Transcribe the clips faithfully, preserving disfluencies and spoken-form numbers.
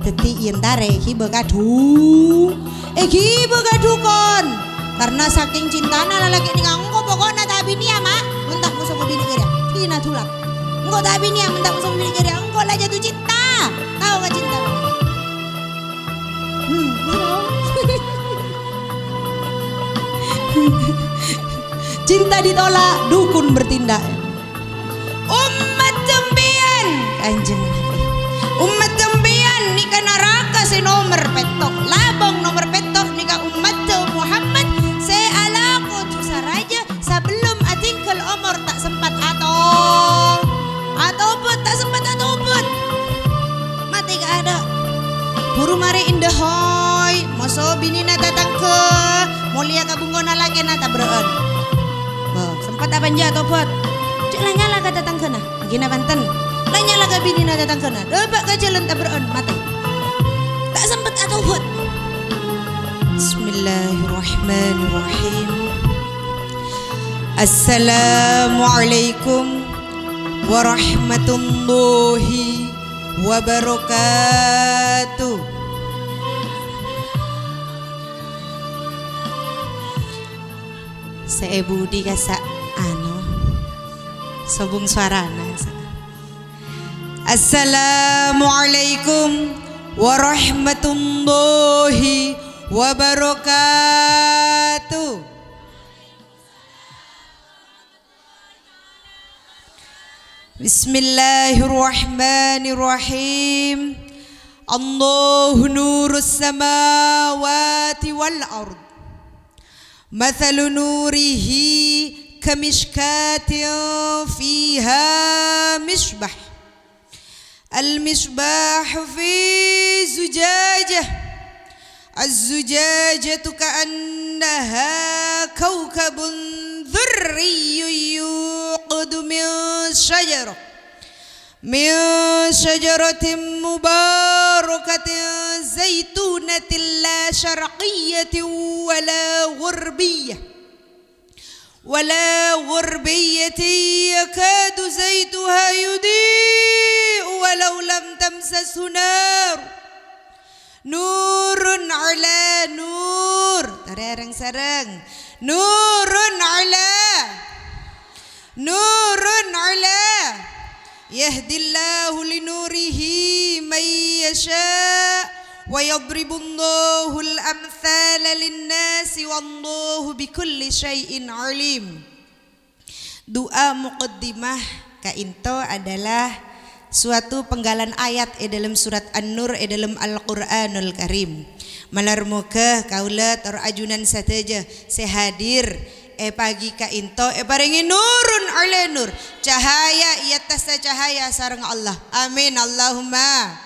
Dhâddhi èntarè èghibâ ka du-, èghibâ ka dukon. Karna sakèng cintana lalakè' nèka, engko' poko'na ta' abinèya, Ma'. Mon ta' moso binè' jârèya, dhina dhulak. Engko' ta' abinèya, mon ta' moso binè' jârèya, engko' la jatuh cinta. Tao ka cinta? Hmm. Cinta ditolak, dukun bertindak. Ommat sampèyan, Kanjeng Nabi. Ommat sampèyan nèka naraka sè nomer pètto'. Labâng nomer pètto' nèka ommadda Muhammad sè alako dhusa rajâ sabellum adhinggâl omor ta' sempat ato-, atobhât, ta' sempat atobhât. Matè kaadâ'. Buru marè èndâ hoy, moso binèna tatangghâ, molèya ka bungkona lakèna tabrâ'ân. Bâh, sempat apa enjâ' atobhât? Cè' la nyala ka tatangghâna. Gina bhânten. La nyala ka binèna tatangghâna. Dâpa' ka jhâlân tabrâ'ân, matè. Ta' sempat atobhât. Bismillahirrahmanirrahim. Assalamualaikum warahmatullahi wabarakatuh. Sè è budi kassa' anu, sobung sowarana, kassa'. Assalamualaikum warahmatullahi wabarakatuh. Bismillahirrahmanirrahim. Allahu nurus samawati wal ard. Mathalu nurihi kamishkatin fiha mishbah. Al-mishbahu fi zujajah. Az-zujajatu ka'annaha kawkabun durriyyun yuqadu min shajarah, min shajaratin mubarakatin zaitunatin la sharqiyyatin wa la gharbiyyah. Wa la gharbiyyah yakadu zaituha yudhi'u walau lam tamsashu nar. Nurun ala nur. Tarè reng-sareng. Nurun ala, nurun ala. Yahdillahu linurihi man yasha', wa yadribullahul amtsala linnasi, wallahu bikulli syai'in alim. Du'a muqaddimah ka'ento adalah suatu penggalan ayat è dâlem surat An-Nur è dâlem Al-Qur'anul Karim. Malar moghâ kaulâ tor ajunan sadhâjâ sè hadir è pagi ka'ento èparèngè nurun ala nur, cahaya è attassa cahaya sareng Allah. Amin, Allahumma.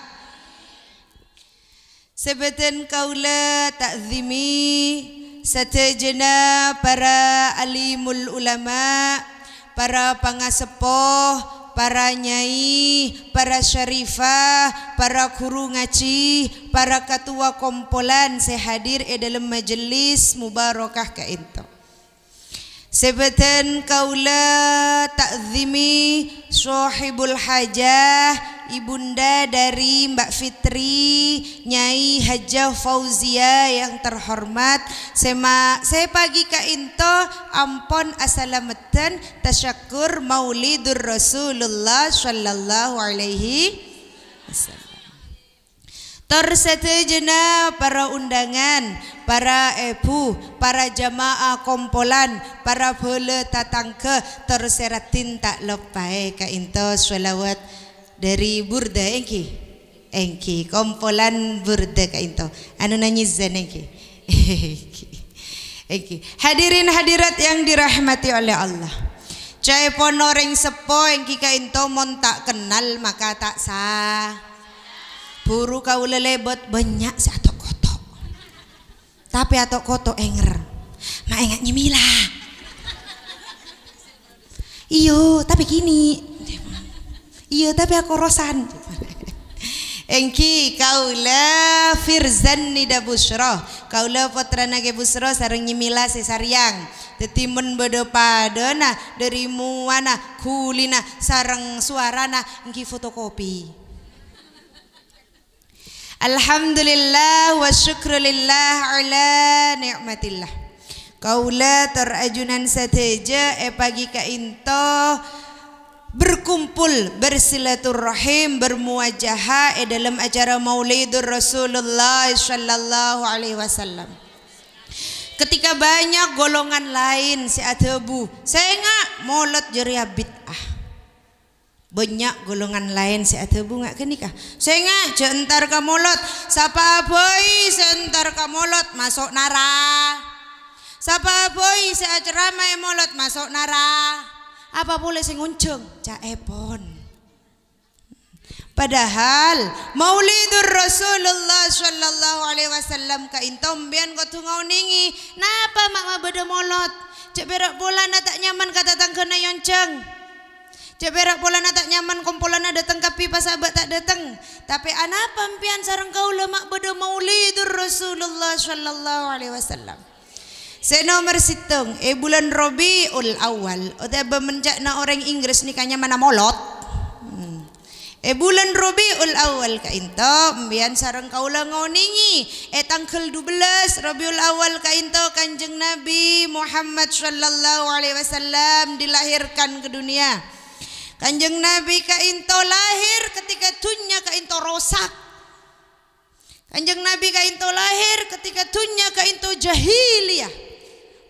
Sè bâdhân kaulâ ta'zimi sadhâjâna para alimul ulama, para pangaseppo, para nyai, para syarifah, para ghuru ngajhi, para katowa kompolan sè hadir è dâlem majelis mubarakah ka'ento. Sè bâdhân kaulâ ta'zimi sohibul hajah, ibunda dari Mbak Fitri, Nyai Hajah Fauzia yang terhormat, sè ma-, sè pagi ka'ento ampon asalameddhân tasyakur Maulidur Rasulullah sallallahu alaihi wasallam. Tor sadhâjâna para undangan, para èbhu, para jamaah kompolan, para bhâlâ tatangghâ, tor sè raddhin ta' loppaè ka'ento shalawat dhâri Burda, èngghi? Èngghi, kompolan Burda ka'ento. Anu nanyizan, èngghi? Èngghi. Èngghi. Hadirin hadirat yang dirahmati oleh Allah. Ca'èpon orèng seppo èngghi ka'ento mon ta' kennal maka ta' sa-, Buru kaulâ lèbât, bânnya' sè ato'-koto'. Tapè ato'-koto' ènger. Ma' enga' nyemmila. Iyâ, tapè kènè'. Iyâ, tapè akorosan. Èngghi kaulâ Firzan Nida Busro. Kaulâ pottrana Kè Busro sareng nyemmila sè sarèyang. Dhâddhi mon bâdâ padâna, dhâri mowana, ghulina, sareng sowarana, èngghi fotokopi. Alhamdulillah wa syukrulillah ala ni'matillah. Kaula tor ajunan sadhâjâ è pagi ka'ènto berkumpul, bersilaturrahim, bermuwajaha è dâlem acara Maulidur Rasulullah sallallahu alaihi wasallam. Ketika banyak golongan lain sè adhâbu, "Sènga', molod jârèya bid'ah." Bânnya' golongan laèn sè adhâbu nga' ghânèka, "Sènga', jhâ' entar ka molod. Sapa bhâi sè entar ka molod maso' nara. Sapa bhâi sè acerama è molod maso' nara." Apa polè sè ngonjhâng? Ca'èpon. Padahal Maulidur Rasulullah sallallahu alaihi wasallam ka'ènto sampèyan kodhu ngaonèngè, napa ma' mabâdâ molod? Jhâ' pèra' polana ta' nyaman ka tatangghâna èonjhâng. Jhâ' pèra' polana ta' nyaman kompolanna dâteng kabbhi pas abâ' ta' dâteng. Tapè anapa sampèyan sareng kaulâ ma' bâdâ Maulidur Rasulullah sallallahu alaihi wasallam? Sè nomer sèttong, è bulân Rabiul Awal, otabâ mènca'na orèng Inggris nèka nyamana molod. Hmm. È bulân Rabiul Awal ka'ènto, sampèyan sareng kaulâ ngaonèngè, è tangghâl dubellâs Rabiul Awal ka'ènto Kanjeng Nabi Muhammad sallallahu alaihi wasallam dilahirkan ke dunia. Kanjeng Nabi ka'ènto lahir ketika dhunnya ka'ènto rosak. Kanjeng Nabi ka'ènto lahir ketika dhunnya ka'ènto jahiliyah.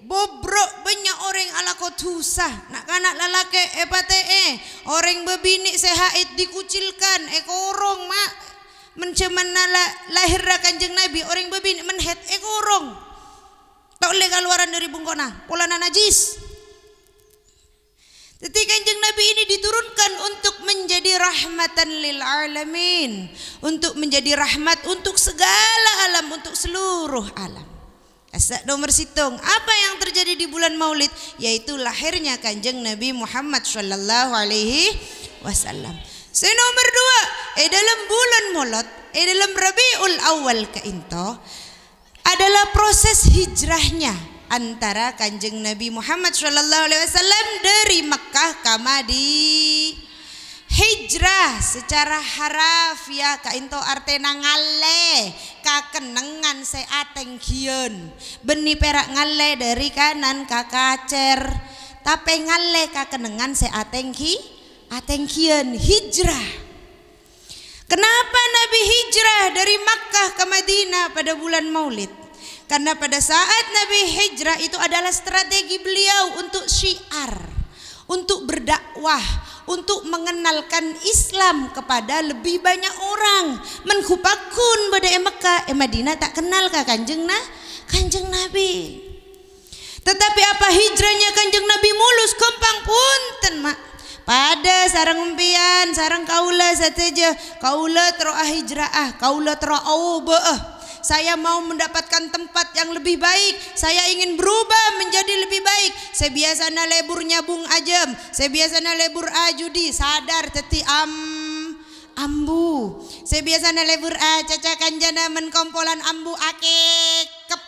Bobrok, bânnya' orèng alako dhusa. Na'-kana' lalakè' èpatè'è. Orèng bâbinè' sè haid dikucilkan, èkorong, ma'. Mèn jhâmanna la-, lahèrra Kanjeng Nabi, orèng bâbinè' mèn haid èkorong. Ta' ollè kalowaran dâri bungkona, polana najis. Dhâddhi, Kanjeng Nabi ini diturunkan untuk menjadi rahmatan lil alamin, untuk menjadi rahmat untuk segala alam, untuk seluruh alam. Kassa' nomer sèttong, apa yang terjadi di bulan Maulid? Yaitu lahirnya Kanjeng Nabi Muhammad sallallahu alaihi wasallam. Sè nomer dua, è dâlem bulân Molod, è dâlem Rabiul Awal ka'ènto, adalah proses hijrahnya antara Kanjeng Nabi Muhammad sallallahu alaihi wasallam dâri Mekkah ka Madi-, hijrah secara harafiah ka'ènto artèna ngallè ka kennengngan sè atènggiyân. Bânnè pèra' ngallè dâri kanan ka kacèr, tapè ngallè ka kennengngan sè atèngghi-, atènggiyân, hijrah. Kenapa Nabi hijrah dari Makkah ke Madinah pada bulan Maulid? Karena pada saat Nabi hijrah itu adalah strategi beliau untuk syiar, untuk berdakwah, untuk mengenalkan Islam kepada lebih banyak orang. Mèn ghu pagghun bâdâ è Mekkah, è Madinah ta' kennal ka Kanjeng Na-, Kanjeng Nabi. Tetapi apa hijrahnya Kanjeng Nabi mulus ghâmpang? Bhunten, Ma'. Padâ sareng empèyan, sareng kaulâ sadhâjâ. Kaulâ terro ahijra'a, kaulâ terro aobâ'â. Saya mau mendapatkan tempat yang lebih baik. Saya ingin berubah menjadi lebih baik. Sè biyasana lebur nyabung ajâm, sè biyasana lebur ajudi, sadar dhâddhi am-, ambu. Sè biyasana lebur acaca kancana mèn kompolan ambu akèkep.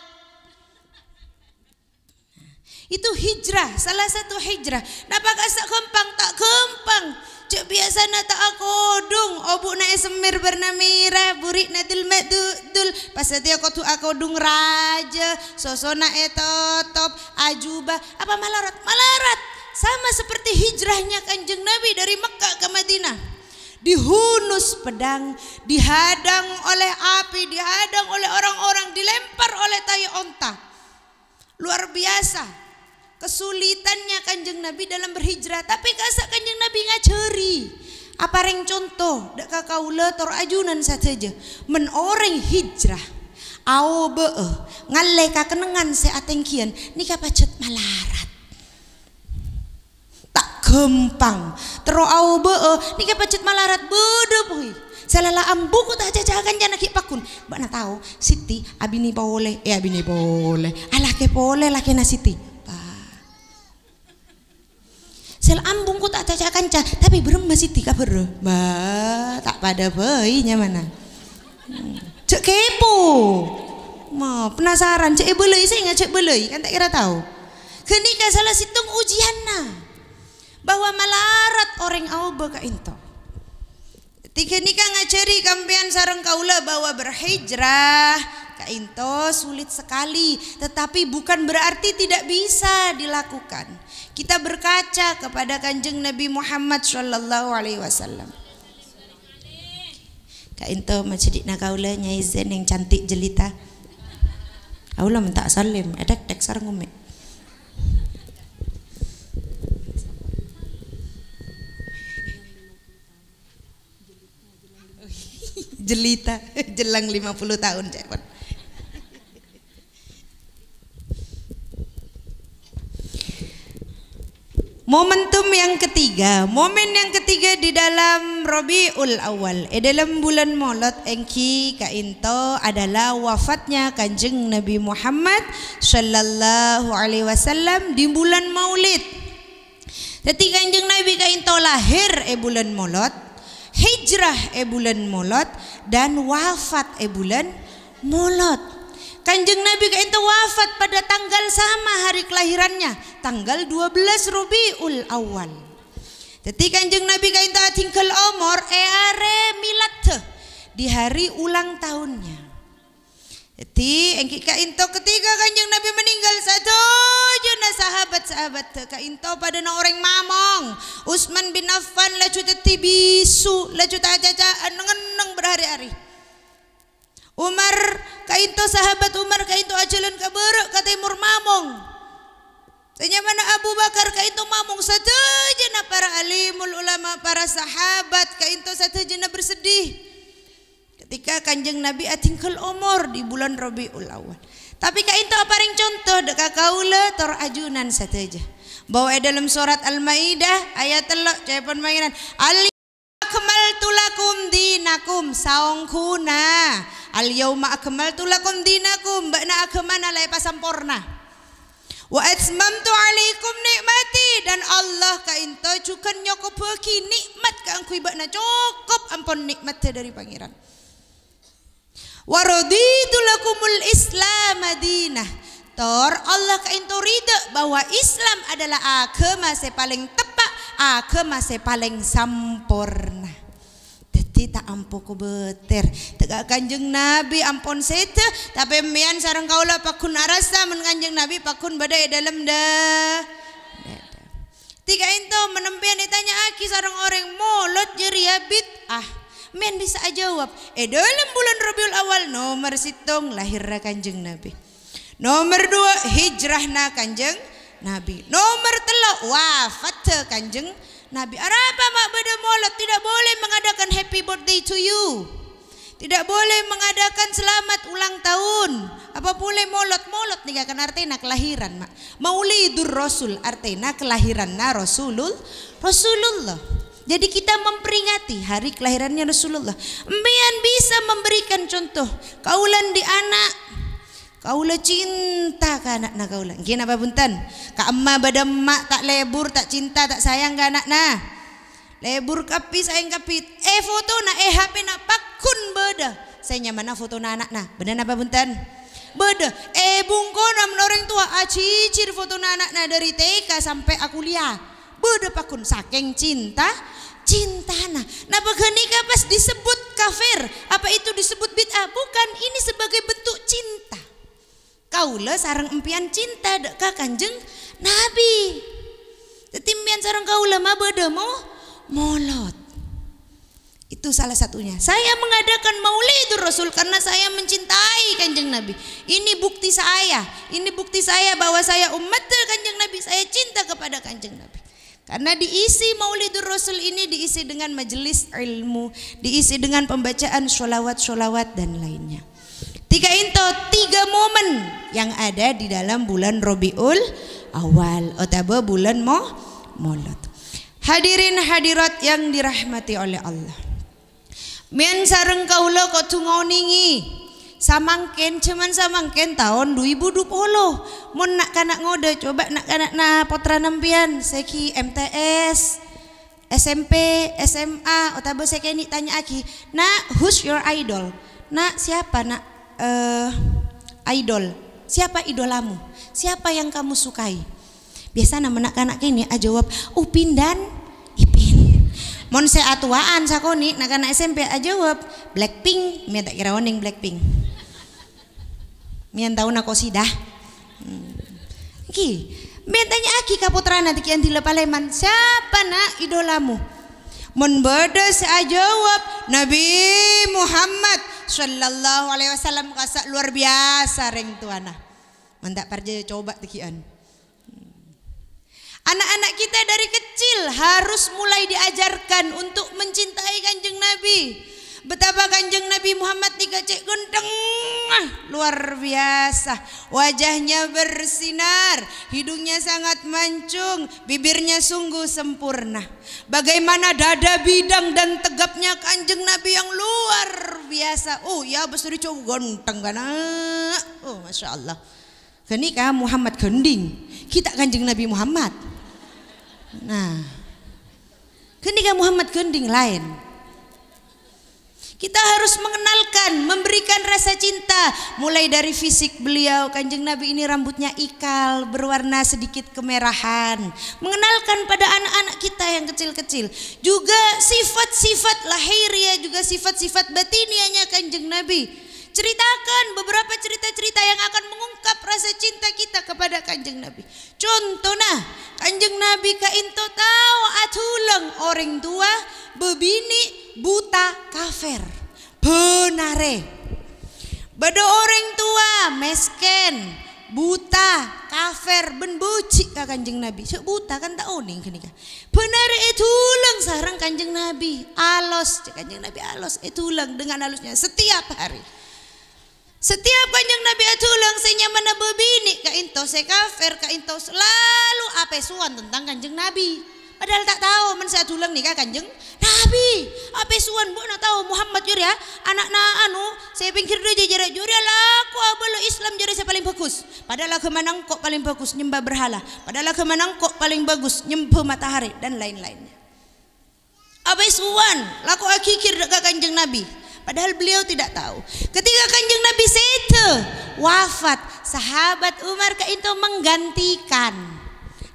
Itu hijrah, salah satu hijrah. Napa kassa' ghâmpang? Ta' ghâmpang. Jhâ' biyasana ta' akodhung, obu'na èsemmèr bârna mèra, buri'na dul-mèdul, pas satèya kodhu akodhung rajâ, sosona ètotop, ajubâ. Apa malarat? Malarat. Sama seperti hijrahnya Kanjeng Nabi dari Mekkah ke Madinah. Dihunus pedang, dihadang oleh api, dihadang oleh orang-orang, dilempar oleh tai onta. Luar biasa kesulitannya Kanjeng Nabi dalam berhijrah, tapè kassa' Kanjeng Nabi ngajhâri, aparèng conto dâ' ka kaulâ tor ajunan sadhâjâ. Mèn orèng hijrah, aobâ'â, ngallè ka kennengngan sè atènggiyân, nèka pajhât malarat. Ta' ghâmpang. Terro aobâ'â, nèka pajhât malarat bâdâ, poy. Sè la ambu ko' ta' acaca kancana ghi' pagghun. Bâ'na tao, Siti abinè polè, eh, abinè polè. Alakè polè lakèna Siti. Bah. Sè la ambu ko' ta' acaca kanca, tapè bârâmma Siti kabhârrâ. Bah, ta' padâ bhâi nyamana. Hmm. Jhâ' kepo. Ma, penasaran, jhâ' èbâlâi, sènga' jhâ' bâlâi, kan ta' kèra tao. Ghânèka sala sèttong ujianna. Bahwa malarat orèng aobâ ka'ènto. Dhâddhi Ghânèka ngajhâri sampèyan sareng kaulâ bahwa berhijrah ka'ènto sulit sekali, tetapi bukan berarti tidak bisa dilakukan. Kita berkaca kepada Kanjeng Nabi Muhammad sallallahu alaihi wasallam. Ka'ènto majhâdi'na kaulâ, Nyai Zen yang cantik jelita. Kaulâ menta salim, èdhek-dhek sareng Umi. Jelita, jelang lima puluh tahun, cek, Pak. Momentum yang ketiga, momen yang ketiga di dalam Rabiul Awal, è dâlem bulân Molod èngghi ka'ènto adalah wafatnya Kanjeng Nabi Muhammad sallallahu alaihi wasallam di bulân Maulid. Dhâddhi, Kanjeng Nabi ka'ènto lahir è bulân Molod, hijrah è bulân Molod, dan wafat è bulân Molod. Kanjeng Nabi ka'ènto wafat pada tanggal sama hari kelahirannya, tanggal dua belas Rabiul Awal. Dhâddhi, Kanjeng Nabi ka'ènto adhinggâl omor è arè miladda, di hari ulang tahunnya. Dhâddhi, èngghi ka'ènto ketika Kanjeng Nabi meninggal, sadhâjâna sahabat-sahabat ka'ènto padâna orèng mamong. Utsman bin Affan laju dhâddhi bisu, laju ta' caca'an ngenneng berhari-hari. Umar ka'ènto, sahabat Umar ka'ènto ajhâlân ka bârâ' ka tèmor mamong. Sè nyamana Abu Bakar ka'ènto mamong, sadhâjâna para alimul ulama, para sahabat ka'ènto sadhâjâna bersedih. Ketika Kanjeng Nabi adhinggâl omor di bulân Rabiul Awal. Tapè ka'ènto aparèng conto dâ' ka kaulâ tor ajunan sadhâjâ. Bahwa è dâlem sorat Al-Maidah ayat tello', ca'èpon Pangèran, "Al-yauma akmaltu lakum dinakum," saongghuna. "Al-yauma akmaltu lakum dinakum," bâ'na aghâmana la èpasamporna. "Wa atmamtu alaikum ni'mati," dan Allah ka'ènto jhughân nyokobbhâghi nikmat kaangghuy bâ'na, cokop ampon nikmat dhâri Pangèran. "Wa raditu lakumul Islama dina," tor Allah ka'ènto ridha bahwa Islam adalah aghâma sè palèng teppa', aghâma sè palèng samporna. Dhâddhi ta' ampo kobâtèr. Tèka Kanjeng Nabi ampon sèdhâ, tapè empèyan sareng kaulâ pagghun arassa mon Kanjeng Nabi pagghun bâdâ è dâlem dâ-, dâdâ. Dhâddhi ka'ènto mon empèyan ètanya'aghi sareng orèng molod jârèya bid'ah, empèyan bisa ajâwâb, è dâlem bulân Rabiul Awal nomer sèttong lahèrra Kanjeng Nabi. Nomer dua, hijrahna Kanjeng Nabi. Nomer tello', wafatta Kanjeng Nabi. Arapa ma' bâdâ molod? Tidak boleh mengadakan happy birthday to you. Tidak boleh mengadakan selamat ulang tahun. Apa polè molod? Molod nèka kan artèna kelahiran, ma'. Maulidur Rasul artèna kelahiranna Rasulul-, Rasulullah. Jadi kita memperingati hari kelahirannya Rasulullah. Empèyan bisa memberikan contoh. Kaulâ andi' ana'. Kaulâ cinta ka ana'na kaulâ. Èngghi napa bhunten? Ka'imma bâdâ emma' ta' lebur, ta' cinta, ta' sayang ka ana'na. Lebur kabbhi, sayang kabbhi. Eh, fotona, eh, H P-na pagghun bâdâ. Sè nyamana fotona ana'na. Bhender napa bhunten? Bâdâ. Eh, bungkona mon orèng towa ajhijhir fotona ana'na dâri T K sampè' akuliah. Bâdâ pagghun sakèng cinta, cintana. Napa ghânèka pas disebut kafir? Apa itu disebut bid'ah? Bukan, ini sebagai bentuk cinta. Kaulâ sareng empèyan cinta dâ' ka Kanjeng Nabi. Dhâddhi empèyan sareng kaulâ mabâdâ mo-, molod. Itu salah satunya. Saya mengadakan Maulidur Rasul karena saya mencintai Kanjeng Nabi. Ini bukti saya. Ini bukti saya bahwa saya umat Kanjeng Nabi. Saya cinta kepada Kanjeng Nabi. Karena diisi Maulidur Rasul ini diisi dengan majelis ilmu, diisi dengan pembacaan sholawat-sholawat dan lainnya. Tiga into, tiga momen yang ada di dalam bulan Rabiul Awal, otabâ bulân mo-, Molod. Hadirin hadirat yang dirahmati oleh Allah. Mèn sareng kaulâ kodhu ngonèngè. Samangkèn, jhâman samangkèn taon du èbu du polo. Mon na'-kana' ngodâ, coba na'-kana'na pottrana empèyan, sè ghi M T S, S M P, S M A, otabâ sè kènè' tanya'aghi, "Nak, who's your idol?" "Nak, siapa, Nak, eh, idol? Siapa idolamu? Siapa yang kamu sukai?" Biasana mon na'-kana' kènè' ajâwâb, "Upin dan Ipin." Mon sè atowa'an sakonè', na'-kana' S M P ajâwâb, "Blackpink." Mè' ta' kèra onèng Blackpink. Mèyan taona kosidah. Hmm. Ghi, mè' tanya'aghi ka pottrana dhâggi'ân dhilâ palèman, "Sapa, Na', idolamu?" Mon bâdâ sè ajâwâb, "Nabi Muhammad sallallahu alaihi wasallam," kassa' luar biasa rèng towana. Mon ta' parcajâ, coba dhâggi'ân. Anak-anak kita dari kecil harus mulai diajarkan untuk mencintai Kanjeng Nabi. Betapa Kanjeng Nabi Muhammad nèka cè' ghântengnga, luar biasa. Wajahnya bersinar, hidungnya sangat mancung, bibirnya sungguh sempurna. Bagaimana dada bidang dan tegapnya Kanjeng Nabi yang luar biasa. Oh, ya, besar cowok ganteng, kan? Oh, Masya Allah. Ghânèka Muhammad Ghânḍhing, ghi' ta' Kanjeng Nabi Muhammad. Nah, ghânèka Muhammad Ghânḍhing laèn. Kita harus mengenalkan, memberikan rasa cinta, mulai dari fisik beliau. Kanjeng Nabi ini rambutnya ikal, berwarna sedikit kemerahan. Mengenalkan pada anak-anak kita yang kecil-kecil. Juga sifat-sifat lahiriah, juga sifat-sifat batiniahnya Kanjeng Nabi. Ceritakan beberapa cerita-cerita yang akan mengungkap rasa cinta kita kepada Kanjeng Nabi. Contona, Kanjeng Nabi ka'ènto tao adhulâng orèng towa, bâbinè', buta, kafir. Bân arè. Bâdâ orèng towa, mèskèn, buta, kafir, bân bâji' ka Kanjeng Nabi. Sè buta kan ta' onèng ghânèka. Bân arè èdhulâng sareng Kanjeng Nabi. Alos, cè' Kanjeng Nabi alos, èdhulâng dengan halusnya setiap hari. Setiap Kanjeng Nabi adhulâng, sè nyamana bâbinè' ka'ènto, sè kafir ka'ènto, selalu apèsowan tentang Kanjeng Nabi. Padahal ta' tao mon sè adhulâng nèka Kanjeng Nabi. Apèsowan, bâ'na tao Muhammad jârèya, ana'na anu, sè pèngghir dâjâ jârèya, jârèya lako abâlâ Islam jârèya sè palèng bhâghus. Padahal aghâmana engko' palèng bhâghus nyembâ berhala. Padahal aghâmana engko' palèng bhâghus nyembâ matahari dan lain-lainnya. Apèsowan, lako aghighir dâ' ka Kanjeng Nabi. Padahal beliau tidak tahu. Ketika Kanjeng Nabi sèdhâ, wafat, sahabat Umar ka'ènto menggantikan.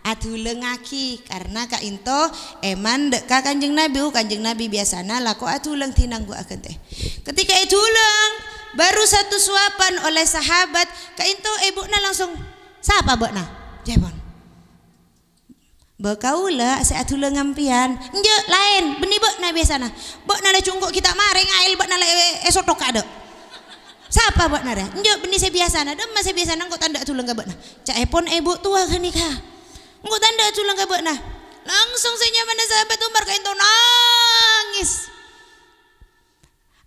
Adhulângaghi, karena ka'ènto èman dâ' ka Kanjeng Nabi. Oh, Kanjeng Nabi biyasana lako adhulâng dhinangghuwâ aghântè. Ketika èdhulâng, baru satu suapan oleh sahabat, ka'ènto èbhu'na langsung, "Sapa bâ'na?" Jâwâbân. "Bâ kaulâ sè adhulâng sampèyan." "Enjâ', laèn, bânnè bâ'na biyasana. Bâ'na la jhungko' ghi' ta' marè ngaèl, bâ'na la è-, èsothok ka'dâ'." "Sapa bâ'na rèya?" "Enjâ', bânnè sè biyasana." "Dâmma sè biyasana, engko' ta' endâ' adhulâng ka bâ'na." "Ca' èpon èbhu' towa ghânèka. Engko' ta' endâ' adhulâng ka bâ'na." Langsung sè nyamana sahabat Umar ka'ènto nangès.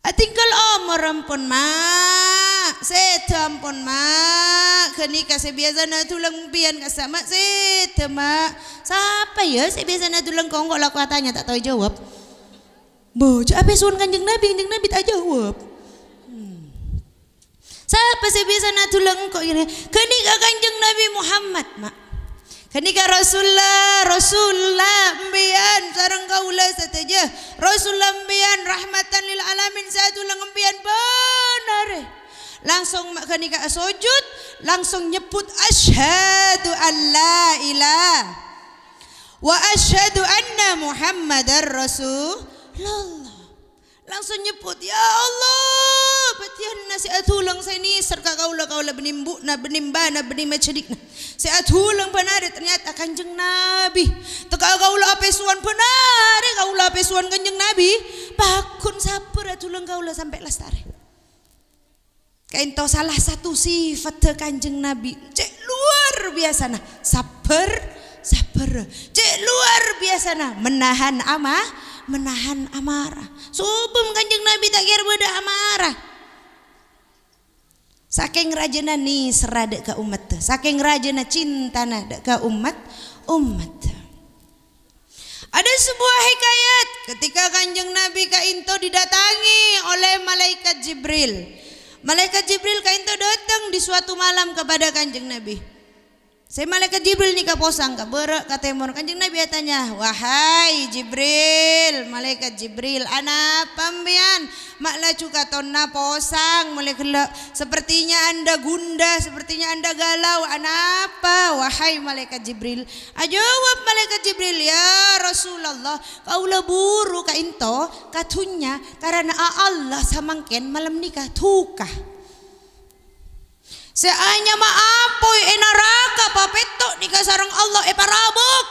"Atèngghâl omor ampon, Ma'. Sèdhâ ampon, Ma'. Ghânèka sè biyasana adhulâng sampèyan kassa', Ma', sèdhâ, Ma'." "Sapa, yâ, sè biyasana adhulâng engko'?" Engko' lako atanya, ta' tao èjâwâb. Bâ, jâ' apèsowan Kanjeng Nabi, Kanjeng Nabi ta' jâwâb. Hmm. "Sapa sè biyasana adhulâng engko'?" Ghânèka Kanjeng Nabi Muhammad, Ma'. Ghânèka Rasulullah, Rasulullah, sampèyan sareng kaulâ sadhâjâ. Rasulullah sampèyan rahmatan lil alamin, sè adhulâng sampèyan bân arè. Langsung ma-, ghânèka sojud, langsung nyebbhut, "Asyhadu an la ilaha wa asyhadu anna Muhammadar Rasulullah." Langsung nyebbhut, "Ya Allah, bâdhiyânna sè adhulâng sè nèser ka kaulâ, kaulâ bânnè embu'na, bânnè embana, bânnè majhâdhi'na. Sè adhulâng bân arè ternyata Kanjeng Nabi. Tèka kaulâ apèsowan bân arè, kaulâ apèsowan Kanjeng Nabi. Pagghun sabbhâr adhulâng kaulâ sampè' lastarè." Ka'ènto salah satu sifatta Kanjeng Nabi, cè' luar biyasana, sabbhâr, sabbhâr. Cè' luar biyasana, menahan ama-, menahan amarah. Sobung Kanjeng Nabi ta' kèra bâdâ amarah. Sakèng rajâna nèserra dâ' ka ommatta, sakèng rajâna cintana dâ' ka ommat, ommatta. Ada sebuah hikayat, ketika Kanjeng Nabi ka'ènto didatangi oleh malaikat Jibril. Malaikat Jibril ka'ènto datang di suatu malam kepada Kanjeng Nabi. Sè Malaèkat Jibril nèka posang ka bârâ' ka tèmor. Kanjeng Nabi atanya, "Wahai Jibril, Malaèkat Jibril, anapa sampèyan ma' laju katonna posang molaè ghellâ'? Sepertinya Anda gundah, sepertinya Anda galau. Anapa, wahai Malaèkat Jibril?" Ajâwâb Malaèkat Jibril, "Ya Rasulullah, kaulâ buru ka'ènto ka dhunnya karana a-, Allah samangkèn malem nèka duka." Sè anyama apoy è naraka papètto' nèka sareng Allah èparabuk.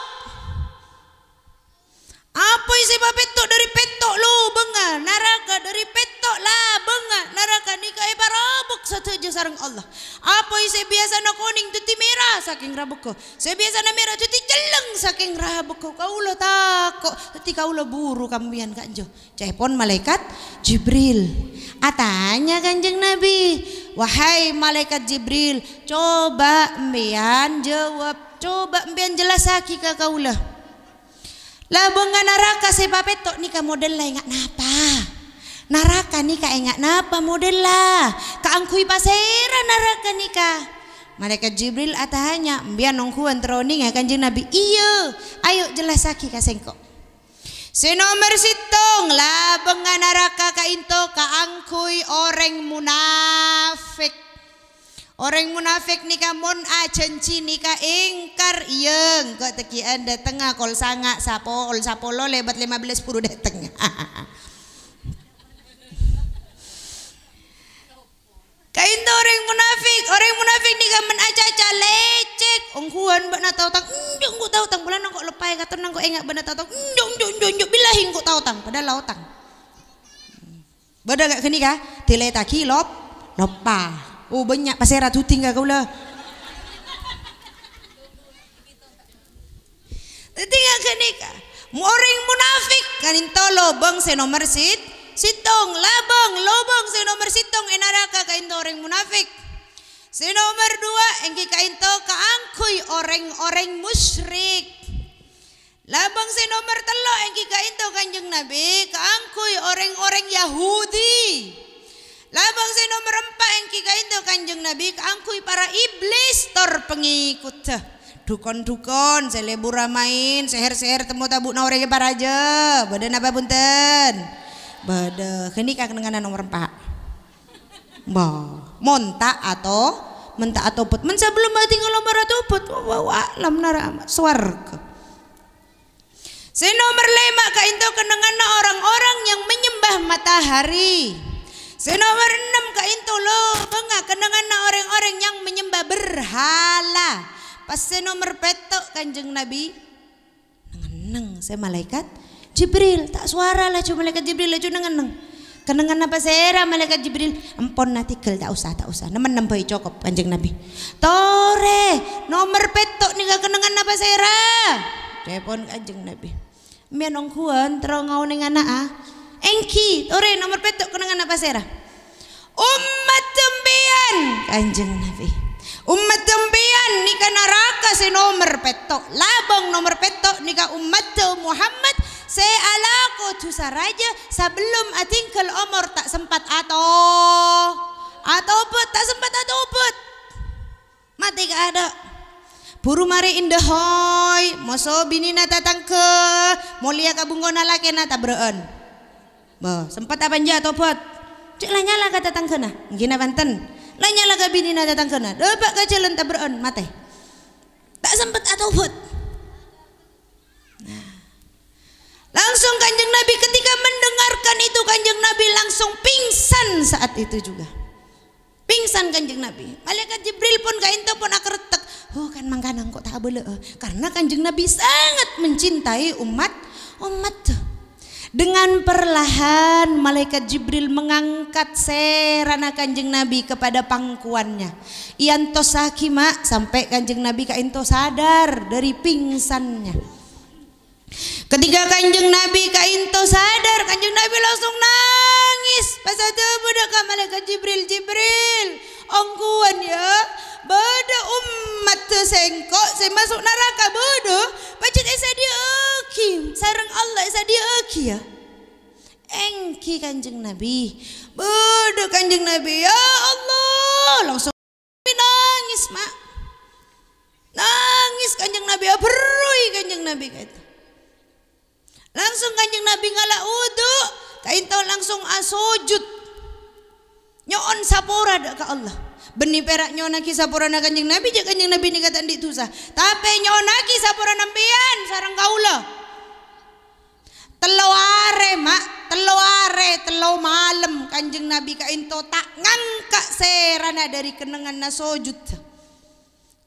Apoy sè papètto' dhâri pètto' lobângnga naraka, dhâri pètto' labângnga naraka nèka èparabuk sadhâjâ sareng Allah. Apoy sè biyasana konèng dhâddhi mèra sakèng rabukka. Sè biyasana mèra dhâddhi celleng sakèng rabukka. Kaulâ tako', dhâddhi kaulâ buru ka sampèyan, Kanjeng. Ca'èpon Malaèkat Jibril. Atanya Kanjeng Nabi, "Wahai Malaèkat Jibril, coba sampèyan jâwâb, coba sampèyan jellassaghi ka kaulâ. Labângnga naraka sè papètto' nèka modella ènga' napa? Naraka nèka ènga' napa modella? Kaangghuy pasèra naraka nèka?" Malaèkat Jibril atanya, "Sampèyan ongghuwân terro nèngalè Kanjeng Nabi?" "Iyâ, ayo jellassaghi ka sèngko'." Sè nomer sèttong, labângnga naraka ka'ènto kaangghuy orèng munafik. Orèng munafik nèka mon ajhânjhi nèka èngkar, "Iyâ, engko' tegghi'ân dâtengnga kol sanga' sapol, sapolo lèbât lèma bellâs buru dâteng." Ka'ènto orèng munafik, orèng munafik nèka mon acaca lècèk, ongghuwân bâ'na tao tang, "Enjâ', engko' tao tang, polana engko' loppaè katon engko' ènga' bâ'na tao tang, enjâ', enjâ', enjâ', enjâ', billahi engko' tao tang," padahal la otang. Bâdâ ghi' ghânèka, dilètaghi lop-, loppa. Oh, bânnya' pasèra dhudhing ka kaulâ. Dhâddhi, nga-, ghânèka, orèng munafik ka'ènto lobâng sè nomer sit-, sèttong, labâng lobâng sè nomer sèttong è naraka ka'ènto orèng munafik. Sè nomer duwâ' èngghi ka'ènto kaangghuy orèng-orèng musyrik. Labâng sè nomer tello' èngghi ka'ènto Kanjeng Nabi kaangghuy orèng-orèng Yahudi. Labâng sè nomer empa' èngghi ka'ènto Kanjeng Nabi kaangghuy para iblis tor pangèkoddhâ. Dhukon-dhukon sè lebura maèn, sèhèr-sèhèr temmo tabu'na orèng èparajâ. Bâdâ napa bhunten? Bâdâ. Ghânèka kennengnganna nomer empa'. Bâh, mon ta' ato-, mon ta' atobhât. Mon sabellunna atinggal omor atobhât, wallahu a'lam, nara' sowarghâ. Sè nomer lèma' ka'ènto kennengnganna orang-orang yang menyembah matahari. Sè nomer ennem ka'ènto lobângnga kennengnganna orèng-orèng yang menyembah berhala. Pas sè nomer pètto' Kanjeng Nabi neng-enneng sè malaèkat Jibril. Ta' sowara laju malaèkat Jibril laju neng-enneng. Kennengnganna pasèra malaèkat Jibril? Empon, na, tèghâl, ta' osa, ta' osa. Nem-ennem bhâi cokop Kanjeng Nabi. Torè, nomer pètto' nèka kennengnganna pasèra? Ca'èpon Kanjeng Nabi. Mèn ongghuwân terro ngaonèng ana'a. Èngghi, torè nomer pètto' kennengnganna pasèra? Ommat sampèyan, Kanjeng Nabi. Ommat sampèyan nèka naraka sè nomer pètto'. Labâng nomer pètto' nèka ommatta Muhammad sè alako dhusa rajâ sabellunna atinggal omor ta' sempat ato-, atobhât, ta' sempat atobhât. Matè kaadâ'. Buru marè èndâ hoy, moso binèna tatangghâ, molèya ka bungkona lakèna tabrâ'ân. Bâh, sempet apa enjâ' atobhât? Cè' la nyala ka tatangghâna, èngghina bhunten. La nyala ka binèna tatangghâna, dâpa' ka jhâlân tabrâ'ân, matè. Ta' sempet atobhât. Nah. Langsung Kanjeng Nabi ketika mendengarkan itu, Kanjeng Nabi langsung pingsan saat itu juga. Pingsan Kanjeng Nabi. Malaikat Jibril pon ka'ento pon akertek. "Oh, kan mangkana engko' ta' abâlâ'â." Karena Kanjeng Nabi sangat mencintai umat, umat. Dengan perlahan, malaikat Jibril mengangkat sèrana Kanjeng Nabi kepada pangkuannya. Èantossaghi, ma', sampè' Kanjeng Nabi ka'ento sadar dari pingsannya. Ketika Kanjeng Nabi ka'ento sadar, Kanjeng Nabi langsung nangis. Pas adhâbu dâ' ka malaikat Jibril, "Jibril, ongghuwân, ya, bâdâ ommatta sèngko' sè maso' naraka, bâdâ, pajhât èsadhiyâ'âghi sareng Allah, èsadhiyâ'âghi, ya." Èngghi Kanjeng Nabi. Bâdâ Kanjeng Nabi, "Ya Allah," langsung nangis, ma'. Nabi ka'dinto. Langsung Kanjeng Nabi ngala' wudu, ka'dinto langsung asojud. Nyo'on sapora dâ' ka Allah. Bânnè pèra' nyo'onnaghi saporana Kanjeng Nabi, jhâ' Kanjeng Nabi nèka ta' andi' dhusa. Tapè nyo'onnaghi saporana sampèyan sareng kaulâ. Tello arè, Ma', tello arè, tello malem Kanjeng Nabi ka'dinto ta' ngangka' sèrana dâri kennengnganna sojud.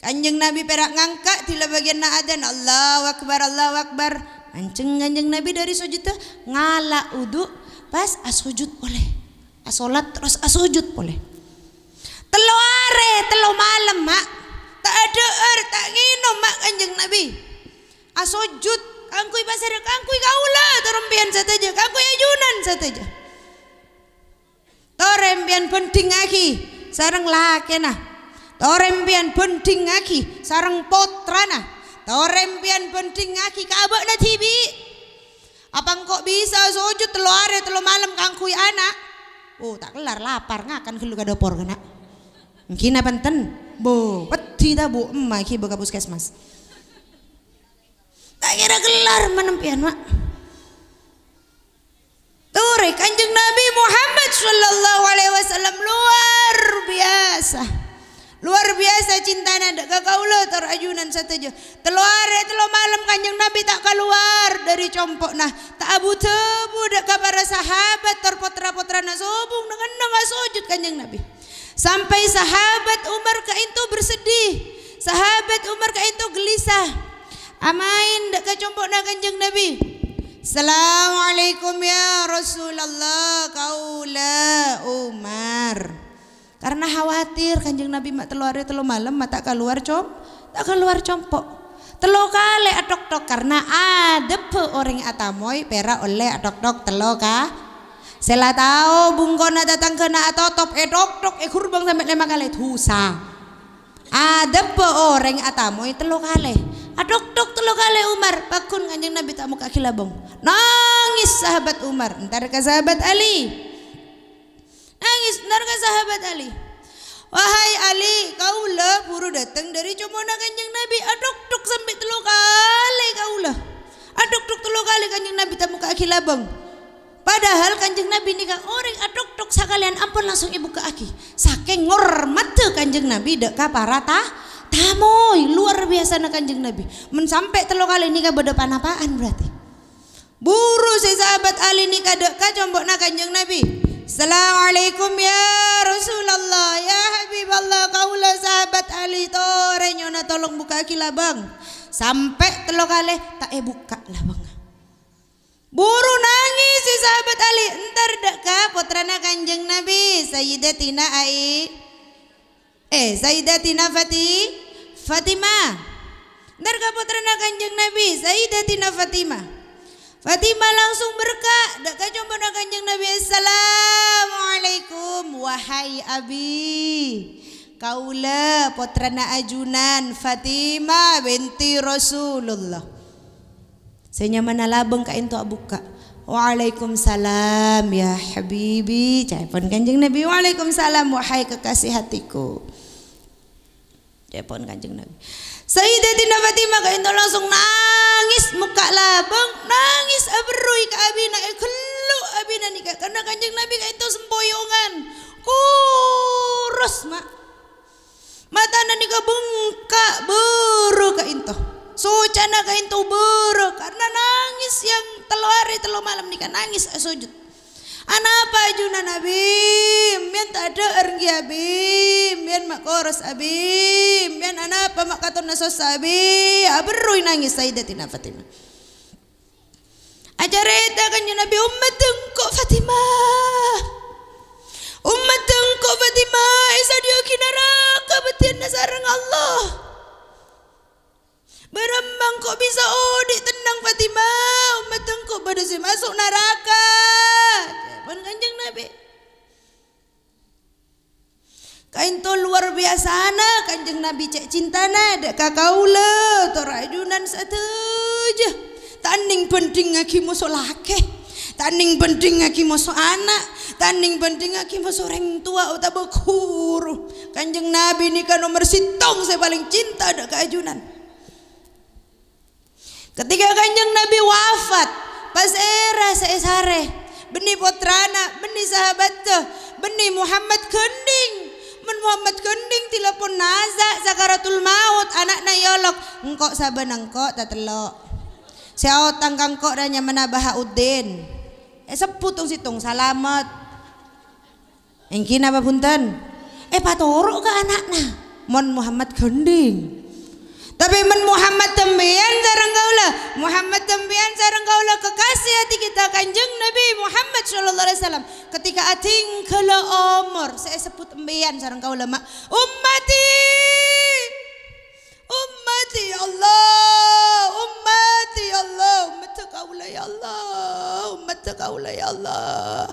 Kanjeng Nabi pèra' ngangka' dila bâgiyânna adzan, "Allahu Akbar, Allahu Akbar." Manjheng Kanjeng Nabi dâri sojuddhâ, ngala' wudu, pas asojud polè. Asolat terros asojud polè. Tello arè, tello malem, Ma'. Ta' adhâ'âr, ta' ngènom, Ma', Kanjeng Nabi. Asojud, kaangghuy pasèra? Kaangghuy kaulâ, tor empèyan sadhâjâ, kaangghuy ajunan sadhâjâ. Torè empèyan bhândhingngaghi sareng lakèna. Torè empèyan bhândhingngaghi sareng pottrana. Torè empèyan bhândhingngaghi ka abâ'na dhibi'. Apa engko' bisa sojud tello arè tello malem kaangghuy ana'? Oh, ta' kellar, lapar, ngakan ghâllu ka dâpor, kana'. Èngghi napa enten? Bo, pèddhi ta, Bu? Emma èghibâ ka puskesmas. Ta' kèra kellar manempèyan, Ma'. Torè, Kanjeng Nabi Muhammad sallallahu alaihi wasallam luar biasa. Luar biasa cintana dâ' ka kaulâ tor ajunan sadhâjâ. Tello arè, tello malem Kanjeng Nabi ta' kalowar dâri compo'na. Ta' abu-dhâbu dâ' ka para sahabat tor pottra-pottrana sobung neng-enneng asojud Kanjeng Nabi. Sampè' sahabat Umar ka'dinto bersedih. Sahabat Umar ka'dinto gelisah. Amaèn dâ' ka compo'na Kanjeng Nabi. "Assalamualaikum ya Rasulullah, kaulâ Umar." Karena khawatir Kanjeng Nabi ma' tello arè tello malem ma' ta' kalowar com-, ta' kalowar compo'. Tello kalè atok-tok, karena adebbhâ orèng atamoy pèra' ollè atok-tok tello ka-, sè la tao bungkona tatangghâna atotop, ètok-tok, èghurbâng sampè' lèma kalè, dhusa. Adebbhâ orèng atamoy tello kalè. Atok-tok tello kalè Umar, pagghun Kanjeng Nabi ta' mokka'aghi labâng. Nangès sahabat Umar, entar ka sahabat Ali. Nangès, entar ka sahabat Ali. "Wahai Ali, kaulâ buru dâteng dâri compo'na Kanjeng Nabi, atok-tok sampè' tello kalè kaulâ. Atok-tok tello kalè Kanjeng Nabi ta' mokka'aghi labâng." Padahal Kanjeng Nabi nèka orèng atok-tok sakalèyan ampon langsung èbukka'aghi. Sakèng ngormadhâ Kanjeng Nabi dâ' ka para ta-, tamoy, luar biyasana Kanjeng Nabi. Mon sampè' tello kalè nèka bâdâ panapa'an berarti. Buru sè sahabat Ali nèka dâ' ka compo'na Kanjeng Nabi. "Assalamualaikum ya Rasulullah, ya Habiballah, kaulâ sahabat Ali torè nyo'ona tolong bukka'aghi labâng." Sampè' tello kalè ta' èbukka' labângnga. Buru nangès sè sahabat Ali, entar dâ' ka pottrana Kanjeng Nabi, Sayyidatina Ai-, eh, Sayyidatina Fati-, Fatimah. Entar ka pottrana Kanjeng Nabi, Sayyidatina Fatimah. Fatimah langsung berka' dâ' ka compo'na Kanjeng Nabi, "Assalamualaikum, wahai Abi. Kaulâ pottrana ajunan Fatimah binti Rasulullah." Sè nyamana labâng ka'dinto abukka'. "Waalaikumsalam, ya habibi," ca'èpon Kanjeng Nabi. "Waalaikumsalam, wahai kekasih hatiku." Ca'èpon Kanjeng Nabi. Sayyidatina Fatimah ka'dinto langsung nangès mokka' labâng, nangès aberruy ka abina, èghellu' abina nèka. Karna Kanjeng Nabi ka'dinto sempoyongan. Kuros, Ma'. Matana nèka bengka', bârâ ka'dinto. Socana ka'dinto bârâ, karna nangès yang tello arè tello malem nèka, nangès asojud. "Anapa ajunan, Abi? Empèyan ta' adhâ'âr, ngghi, Abi? Empèyan ma' koros, Abi? Empèyan anapa ma' katonna sossa, Abi?" Aberruy nangès Sayyidatina Fatimah. Acarèta Kanjeng Nabi, "Ommaddhâ engko', Fatimah. Ommaddhâ engko', Fatimah, èsadhiyâ'aghi naraka bâddhiyânna sareng Allah. Bârâmma engko' bisa odi' tennang, Fatimah? Ommaddhâ engko' bâdâ sè maso' naraka." Ca'èpon Kanjeng Nabi. Ka'dinto luar biyasana Kanjeng Nabi cè' cintana dâ' ka kaulâ, tor ajunan sadhâjâ. Ta' nèng bhândhingngaghi moso lakè, ta' nèng bhândhingngaghi moso ana', ta' nèng bhândhingngaghi moso orèng towa otabâ ghuru. Kanjeng Nabi nèka nomer sèttong sè palèng cinta dâ' ka ajunan. Ketika Kanjeng Nabi wafat, pasèra sè èsarè? Bânnè pottrana, bânnè sahabatta, bânnè Muhammad Ghândhing. Mon Muhammad Ghândhing, dila pon nasa' sakaratul maut, ana'na èolok, "Engko' sabâna engko' tatello'. Sè aotang ka engko' ra nyamana Bahauddin." Èsebbhut tong-sèttong, salamet. Èngghi napa bhunten? Èpatoro' ka ana'na, mon Muhammad Ghândhing. Tapè mon Muhammad sampèyan sareng kaulâ, Muhammad sampèyan sareng kaulâ kekasih hati kita Kanjeng Nabi Muhammad sallallahu alaihi wasallam. Ketika adhinggâlâ omor, sè èsebbhut sampèyan sareng kaulâ, ma', "Ummati, ummati, ya Allah, ummati, ya Allah, ummatta kaulâ, ya Allah, ummatta kaulâ, ya Allah."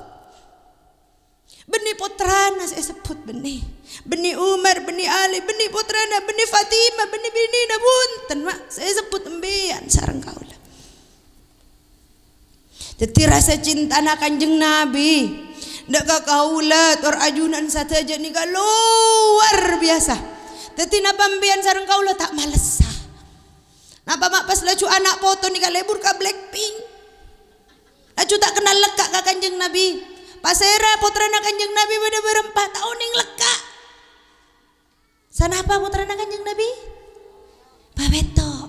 Bânnè pottrana sè èsebbhut bânnè. Bânnè Umar, bânnè Ali, bânnè pottrana, bânnè Fatimah, bânnè binèna, bhunten, ma', sè èsebbhut sampèyan sareng kaulâ. Dhâddhi rasa cintana Kanjeng Nabi dâ' ka kaulâ tor ajunan sadhâjâ nèka luar biasa. Dhâddhi napa sampèyan sareng kaulâ ta' malessa? Napa ma' pas laju ana' poto nèka lebur ka Blackpink? Laju ta' kennal lekka' ka Kanjeng Nabi. Pasèra pottrana Kanjeng Nabi bâdâ bârâmpa ta' onèng lekka'. Sanapa pottrana Kanjeng Nabi? Bâbètto'.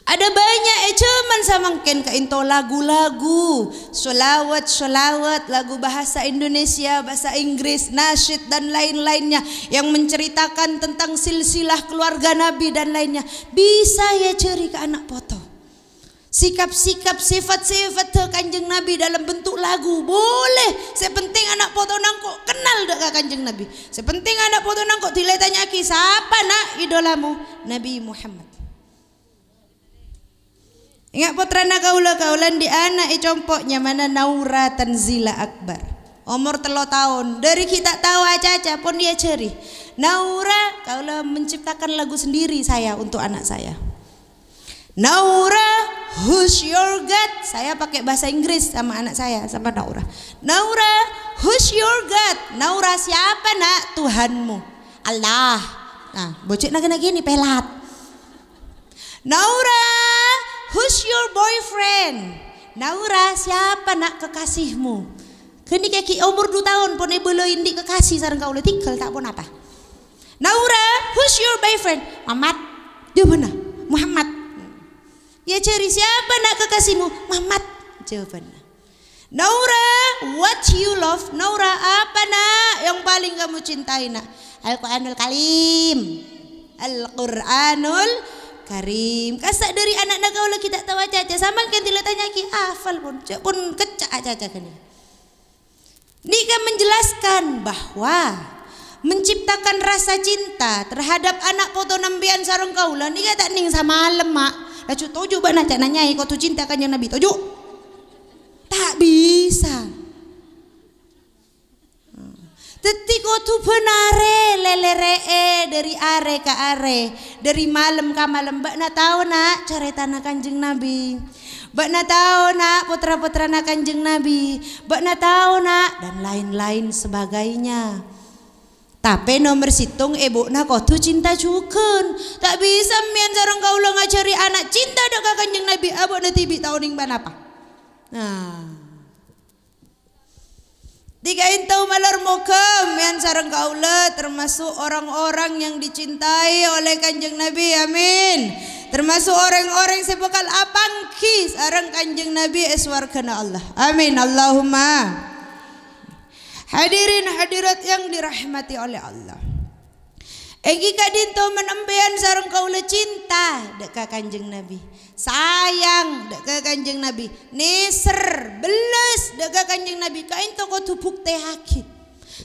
Ada banyak è jhâman samangkèn ka'ènto lagu-lagu, sholawat-sholawat, lagu bahasa Indonesia, bahasa Inggris, nasyid, dan lain-lainnya yang menceritakan tentang silsilah keluarga Nabi dan lainnya. Bisa èajhâri ka ana' poto. Sikap-sikap, sifat-sifat Kanjeng Nabi dalam bentuk lagu, boleh. Sè pentèng ana' potona engko' kennal dâ' ka Kanjeng Nabi. Sè pentèng ana' potona engko' dila ètanya'aghi, "Sapa, na', idolamu?" "Nabi Muhammad." Enga' pottrana kaulâ, kaulâ andi' ana' è compo' nyamana Naura Tanzila Akbar. Omor tello taon. Dâri ghi' ta' tao acaca, pon èajhâri. "Naura, kaulâ menciptakan lagu sendiri saya untuk anak saya." "Naura, who's your God?" Saya pakai bahasa Inggris sama anak saya, sama Naura. "Naura, who's your God?" "Naura, siapa, Nak, Tuhanmu?" "Allah." Nah, bocè'na kènè' gini, pelat. "Naura, who's your boyfriend?" "Naura, siapa, Nak, kekasihmu?" Ghânèka ghi' omor du taon, pon èbâlâi andi' kekasih sareng kaulâ, tèngghâl ta' ponapa. "Naura, who's your boyfriend?" "Mamat." Jâwâbhânna, "Muhammad." Èajhâri, "Siapa, Nak, kekasihmu?" "Muhammad." Jâwâbhânna. "Naura, what you love?" "Naura, apa, Nak, yang paling kamu cintai, Nak?" "Al-Quranul Karim." "Al-Quranul Karim." Kassa' dâri ana'na kaulâ ghi' ta' tao acaca, samangkèn dila ètanya'aghi, hafal pon, jâ' pon kècca' acaca ghânèka. Nèka menjelaskan bahwa menciptakan rasa cinta terhadap ana' potona sampèyan sareng kaulâ nèka ta' nèng samalem, Ma'. Laju toju' bâ'na ca'na nyaè kodhu cinta Kanjeng Nabi, toju'. Ta' bisa. Dhâddhi kodhu bân arè lèlèrè'è dâri arè ka arè. Dâri malem ka malem, bâ'na tao, na', carètana Kanjeng Nabi. Bâ'na tao, na', potra-potrana Kanjeng Nabi. Bâ'na tao, na', dan lain-lain sebagainya. Tapè nomer sèttong, èbhu'na kodhu cinta jhughân. Ta' bisa sampèyan sareng kaulâ ngajhâri ana' cinta dâ' ka Kanjeng Nabi, abâ'na dhibi' ta' onèng ponapa. Nah. Dhika ènto malor moghâ sampèyan sareng kaulâ termasuk orang-orang yang dicintai oleh Kanjeng Nabi. Amin. Termasuk orang-orang sè bhâkal apangghi sareng Kanjeng Nabi è sowarghâna Allah. Amin. Allahumma. Hadirin hadirat yang dirahmati oleh Allah. Èngghi ka'dinto mon sampèyan sareng kaulâ cinta dâ' ka Kanjeng Nabi, sayang dâ' ka Kanjeng Nabi, nèser, bellas dâ' ka Kanjeng Nabi, ka'dinto kodhu buktèyaghi.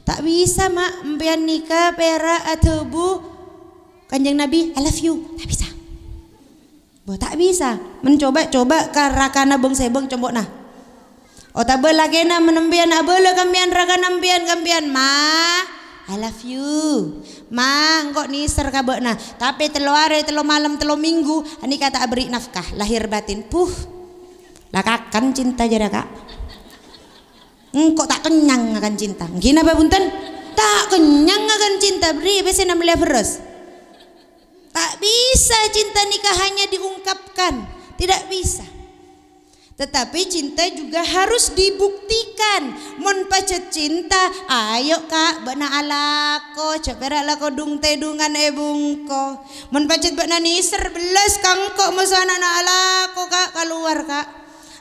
Ta' bisa, Ma', sampèyan nèka pèra' adhâbu Kanjeng Nabi, "I love you." Ta' bisa. Bâh, ta' bisa. Men coba, coba ka rakana bâng-sèbâng compo'na. Otabâ lakèna men sampèyan abâlâ ka sampèyan rakana sampèyan, ka sampèyan, "Ma, I love you. Ma, engko' nèser ka bâ'na." Tapè tello arè, tello malem, tello minggu, anèka ta' aberri' nafkah, lahir batin. Puh. La kakan cinta jârèya, Ka'. Engko' ta' kennyang ngakan cinta. Èngghi napa bhunten? Ta' kennyang ngakan cinta, bâri' pèssèna mellèya bherrâs. Ta' bisa cinta nikah hanya diungkapkan, tidak bisa. Tetapi cinta juga harus dibuktikan. Mon pajhât cinta, ayo, Ka', bâ'na alako, jhâ' pèra' lako dung-tèdungan è bungko. Mon pajhât bâ'na nèser, bellas ka engko' moso ana'na, alako, Ka', kalowar, Ka'.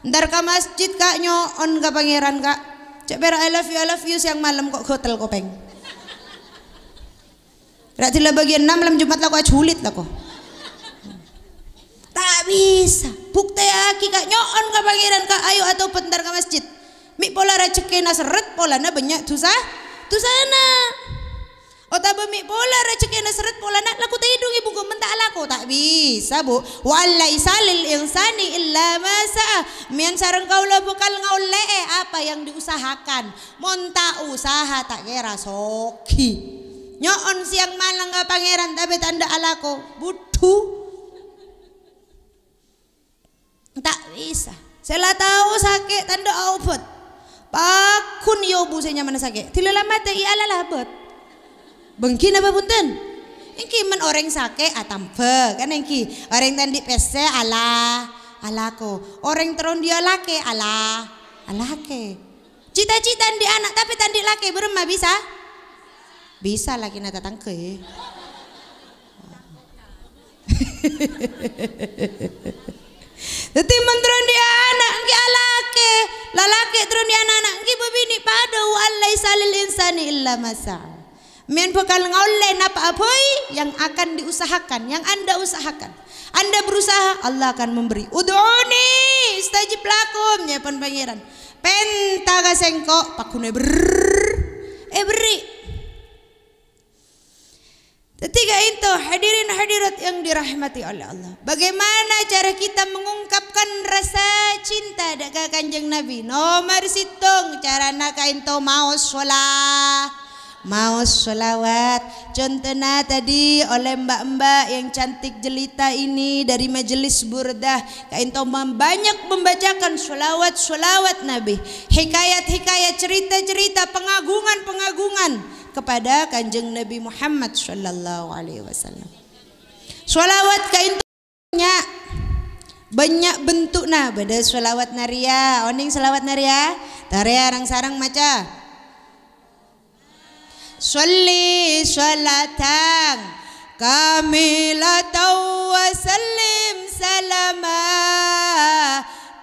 Entar ka masjid, Ka', nyo'on ka Pangèran, Ka'. Jhâ' pèra' "I love you, I love you" sèyang malem, ko' ghâtel kopèng. Ra' dila bâgiyân enam, malem Jumat lako ajhulit lako. Ta' bisa. Buktèyaghi, Ka', nyo'on ka Pangèran, Ka', ayo atobhât entar ka masjid. Mè' pola rajhekkèna serret, polana bânnya' dusa, dusana. Otabâ mè' pola rajhekkèna serret, polana lako tèdung è bungko, mènta alako. Ta' bisa, Bu. "Wa an laisa lil insani illa ma sa'a." Mèyan sareng kaulâ bhâkal ngaollè'è apa yang diusahakan. Mon ta' usaha, ta' kèra soghi. Nyo'on sèyang malem ka Pangèran, tapè ta' endâ' alako, budhu. Ta' bisa. Sè la tao sakè' ta' endâ' aobhât. Pagghun èobu sè nyamana sakè'. Dila la matè, èyalabât. Bânggi napa bhunten? Èngghi, mon orèng sakè' atamba, kan èngghi. Orèng ta' andi' pèssè ala, alako. Orèng terro andi' lakè, ala, alakè. Cita-cita andi' ana', tapè ta' andi' lakè, bârâmma bisa? Bisa lakèna tatangghâ, è. Dhâddhi, mon terro andi' ana', èngghi alakè, lalakè terro andi' ana', èngghi bâbinè' padâ, "Wa an laisa lil insani illa ma sa'a." Mèyan bhâkal ngaollè napa'a bhâi yang akan diusahakan, yang Anda usahakan. Anda berusaha, Allah akan memberi. "Ud'uni astajib lakum," nyèpon Pangèran. "Pènta ka Sèngko', pagghun èber-, èberri'." Dhâddhi ka'ènto, hadirin hadirat yang dirahmati oleh Allah. Bagaimana cara kita mengungkapkan rasa cinta dâ' ka Kanjeng Nabi? Nomor sèttong, carana ka'ènto maos shola-, maos sholawat. Contona tadi oleh mbak-mbak yang cantik jelita ini dari Majelis Burdah. Ka'ènto mem-, banyak membacakan sholawat-sholawat Nabi. Hikayat-hikayat, cerita-cerita, pengagungan-pengagungan kepada Kanjeng Nabi Muhammad sallallahu alaihi wasallam. Sholawat ka'ènto bânnya', bânnya' bentukna. Bâdâ sholawat nariyah. Onèng sholawat nariyah? Tarè areng-sareng maca. Sholli sholatan kamilatan wa sallim salama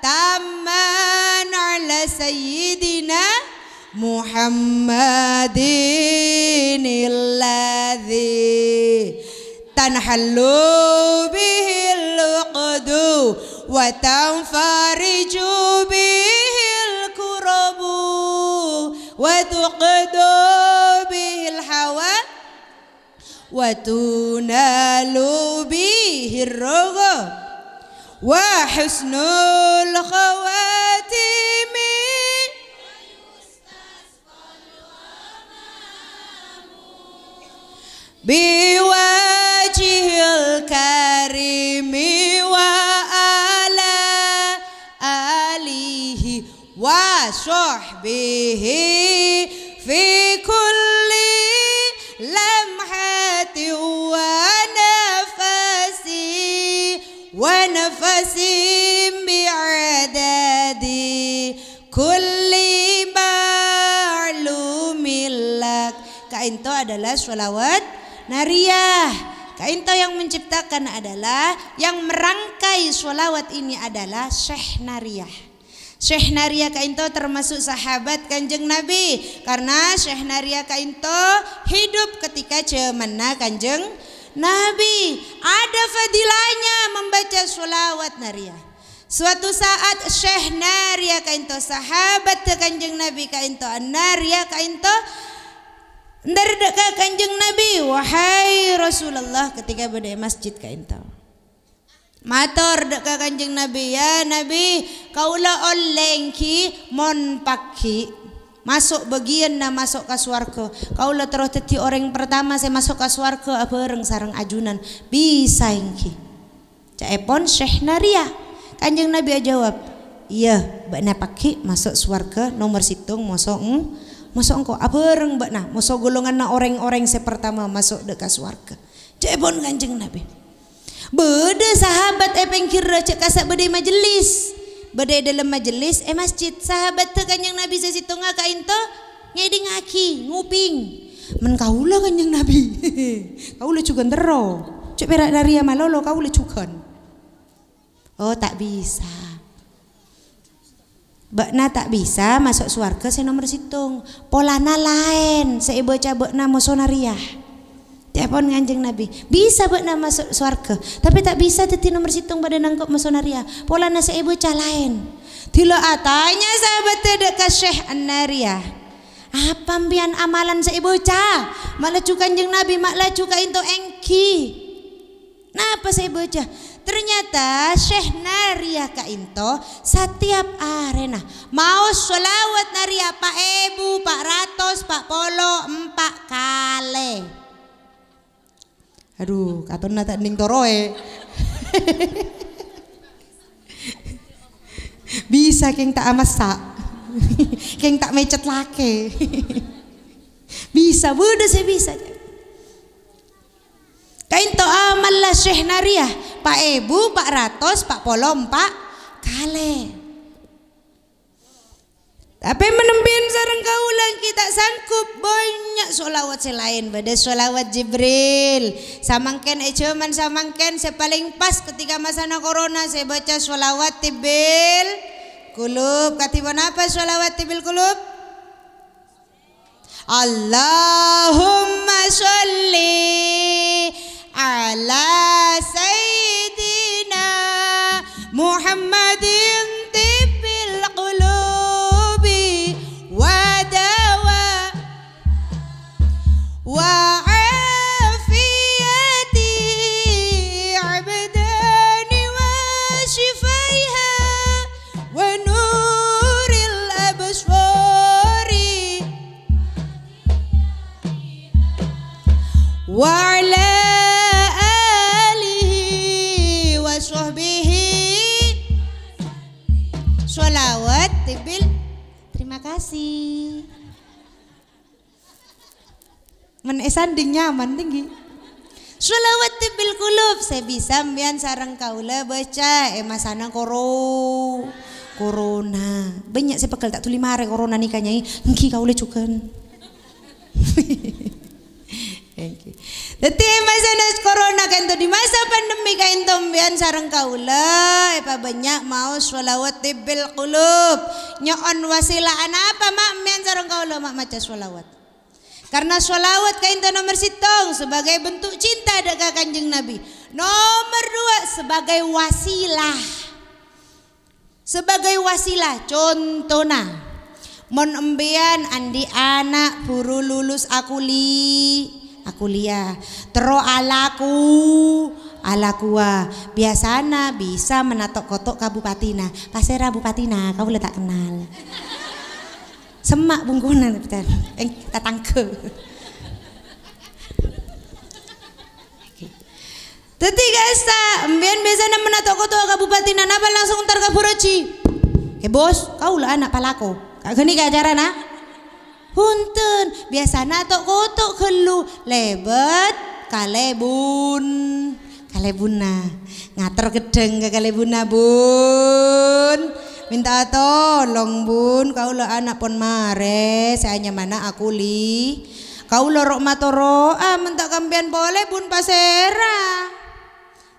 tamman ala sayyidina Muhammadin alladzi tanhallu bihil uqdu wa tanfariju bihil kurabu wa tuqda bihil hawa wa tunalu bihir raghab wa husnul khawatimi biwajhil karimi wa ala alihi wa sahbihi fi kulli lamhati wa nafasi wa nafasin bi'adadi kulli ma'lumin lak. Ka'ènto adalah sholawat nariyah. Ka'ènto yang menciptakan adalah, yang merangkai sholawat ini adalah Syekh Nariyah. Syekh Nariyah ka'ènto termasuk sahabat Kanjeng Nabi, karena Syekh Nariyah ka'ènto hidup ketika zamanna Kanjeng Nabi. Ada fadilahnya membaca sholawat nariyah. Suatu saat Syekh Nariyah ka'ènto, sahabat Kanjeng Nabi ka'ènto, Nariyah ka'ènto, ntar dâ' ka Kanjeng Nabi, "Wahai Rasulullah," ketika bâdâ è masjid ka'ènto. Mator dâ' ka Kanjeng Nabi, "Ya Nabi, kaulâ ollè èngghi mon paghi' maso' bâgiyânna maso' ka sowarghâ. Kaulâ terro dhâddhi orèng pertama sè maso' ka sowarghâ abhâreng sareng ajunan. Bisa èngghi?" Ca'èpon Syekh Nariyah. Kanjeng Nabi ajâwâb, "Iyâ, bâ'na paghi' maso' sowarghâ nomor sèttong, moso eng-, moso engko'. Abhâreng bâ'na, moso golonganna orèng-orèng sè pertama maso' dâ' ka sowarghâ." Ca'èpon Kanjeng Nabi. Bâdâ sahabat è pèngghirra, jhâ' kassa' bâdâ è majelis. Bâdâ è dâlem majelis è masjid. Sahabatta Kanjeng Nabi sè sèttongnga ka'ènto ngèdingngaghi, nguping. "Mon kaulâ Kanjeng Nabi, kaulâ jhughân terro. Jhâ' pèra' rèya malolo, kaulâ jhughân." Oh, ta' bisa. Bâ'na ta' bisa maso' sowarghâ sè nomer sèttong. Polana laèn sè èbâca bâ'na mosona rèya. Ca'èpon Kanjeng Nabi, "Bisa bâ'na maso' sowarghâ, tapè ta' bisa dhâddhi nomer sèttong padâ nangko' mosona rèya. Polana sè èbâca laèn." Dhilâ atanya sahabatta dâ' ka Syekh An-Nariyah, "Apa sampèyan amalan sè èbâca? Ma' laju Kanjeng Nabi, ma' laju ka'ènto èngghi." Napa sè èbâca? Ternyata Syekh Nariyah ka'ènto satèyap arèna maos sholawat Nariyah pa' èbu pa' ratos pa' polo empa' kalè. Adhu, katonna ta' nèng toroè. Bisa kèng ta' amassa'. Kèng ta' mècet lakè. Bisa, bâdâ sè bisa. Ka'ènto amalla Syekh Nariyah, pa' èbu pa' ratos pa' polo empa' kalè. Tapè mon sampèyan sareng kaulâ èngghi ta' sanggup, bânnya' sholawat sè laèn. Bâdâ sholawat Jibril. Samangkèn, è jhâman samangkèn sè palèng pas ketika masana corona, sè bâca sholawat tibbil qulub. Kadhi ponapa sholawat tibbil qulub? Allahumma sholli ala sayyidina Muhammadin tibbil qulubi wa dawa wa afiyati abdani wa shifaiha wa nuril abshari wa ala alihi wa sahbihi. Sholawat tibbil. Terima kasih. Mon èsandhing nyaman tèngghi. Sholawat tibbil qulub sè bisa sampèyan sareng kaulâ bâca è masana koro-, corona. Bânnya' sè pegghel ta' dhuli marè corona nèka, Nyai. Èngghi kaulâ jhughân. Èngghi. Dhâddhi è masana corona ka'ènto, di masa pandemi ka'ènto sampèyan sareng kaulâ èpabânnya' maos sholawat tibbil qulub. Nyo'on wasilah anapa, ma' sampèyan sareng kaulâ ma' maca sholawat? Karena sholawat ka'ènto nomer sèttong sebagai bentuk cinta dâ' ka Kanjeng Nabi. Nomer dua sebagai wasilah. Sebagai wasilah, contona, mon sampèyan andi' ana' buru lulus akuli-, akuliah, terro alaku, alakuwa, biyasana bisa manato'-koto' ka bupatina. Pasèra bupatina? Kaulâ ta' kennal. Semma' bungkona, eh, tatangghâ. Dhâddhi ka'issa', sampèyan biyasana manato'-koto' ka bupatina, napa langsung entar ka Bhârâjhi? "Kè, Bos, kaulâ ana' palako." Ka' ghânèka carana? Bhunten, biyasana to'-koto' ghâllu lèbât kalèbun. Kalèbunna. Ngator gheddhâng ka kalèbunna, "Bun, mènta'a tolong, Bun. Kaulâ ana' pon marè, sè anyamana Akuli. Kaulâ ro'-matoro'a, mènta' ka sampèyan polè, Bun, pasèra?"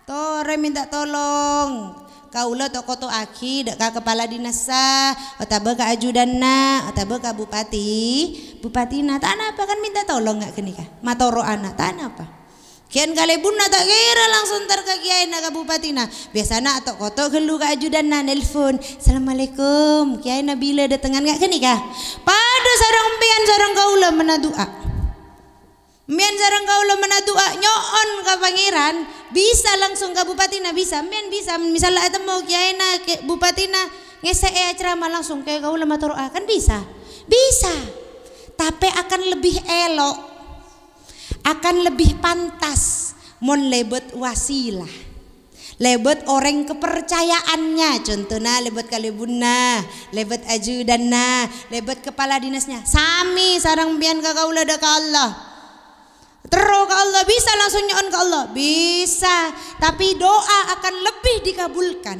"Torè mènta' tolong. Kaulâ to'-koto'aghi dâ' ka kepala dinassa, otabâ ka ajudanna, otabâ ka bupati, bupatina." "Ta' napa, kan mènta' tolong nga' ghânèka. Matoro'a na', ta' napa." Kèyan kalèbunna ta' kèra langsung entar ka kèyaèna, ka bupatina. Biyasana to'-koto' ghâllu ka ajudanna, nelpon, "Assalamualaikum, kèyaèna bilâ dâtengngan?" Nga' ghânèka. Padâ sareng sampèyan sareng kaulâ mènta' du'a. Sampèyan sareng kaulâ mènta' du'a, nyo'on ka Pangèran, bisa langsung ka bupatina, bisa. Sampèyan bisa, misal la atemmo kèyaèna, kè-, bupatina ngèssè'è acerama langsung, "Kè, kaulâ matoro'a." Kan bisa? Bisa. Tapè akan lebih elok. Akan lebih pantas mon lèbât wasilah. Lèbât orèng kepercayaannya, contona lèbât kalèbunna, lèbât ajudanna, lèbât kepala dinasnya. Samè sareng sampèyan ka kaulâ dâ' ka Allah. Terro ka Allah, bisa langsung nyo'on ka Allah? Bisa. Tapi doa akan lebih dikabulkan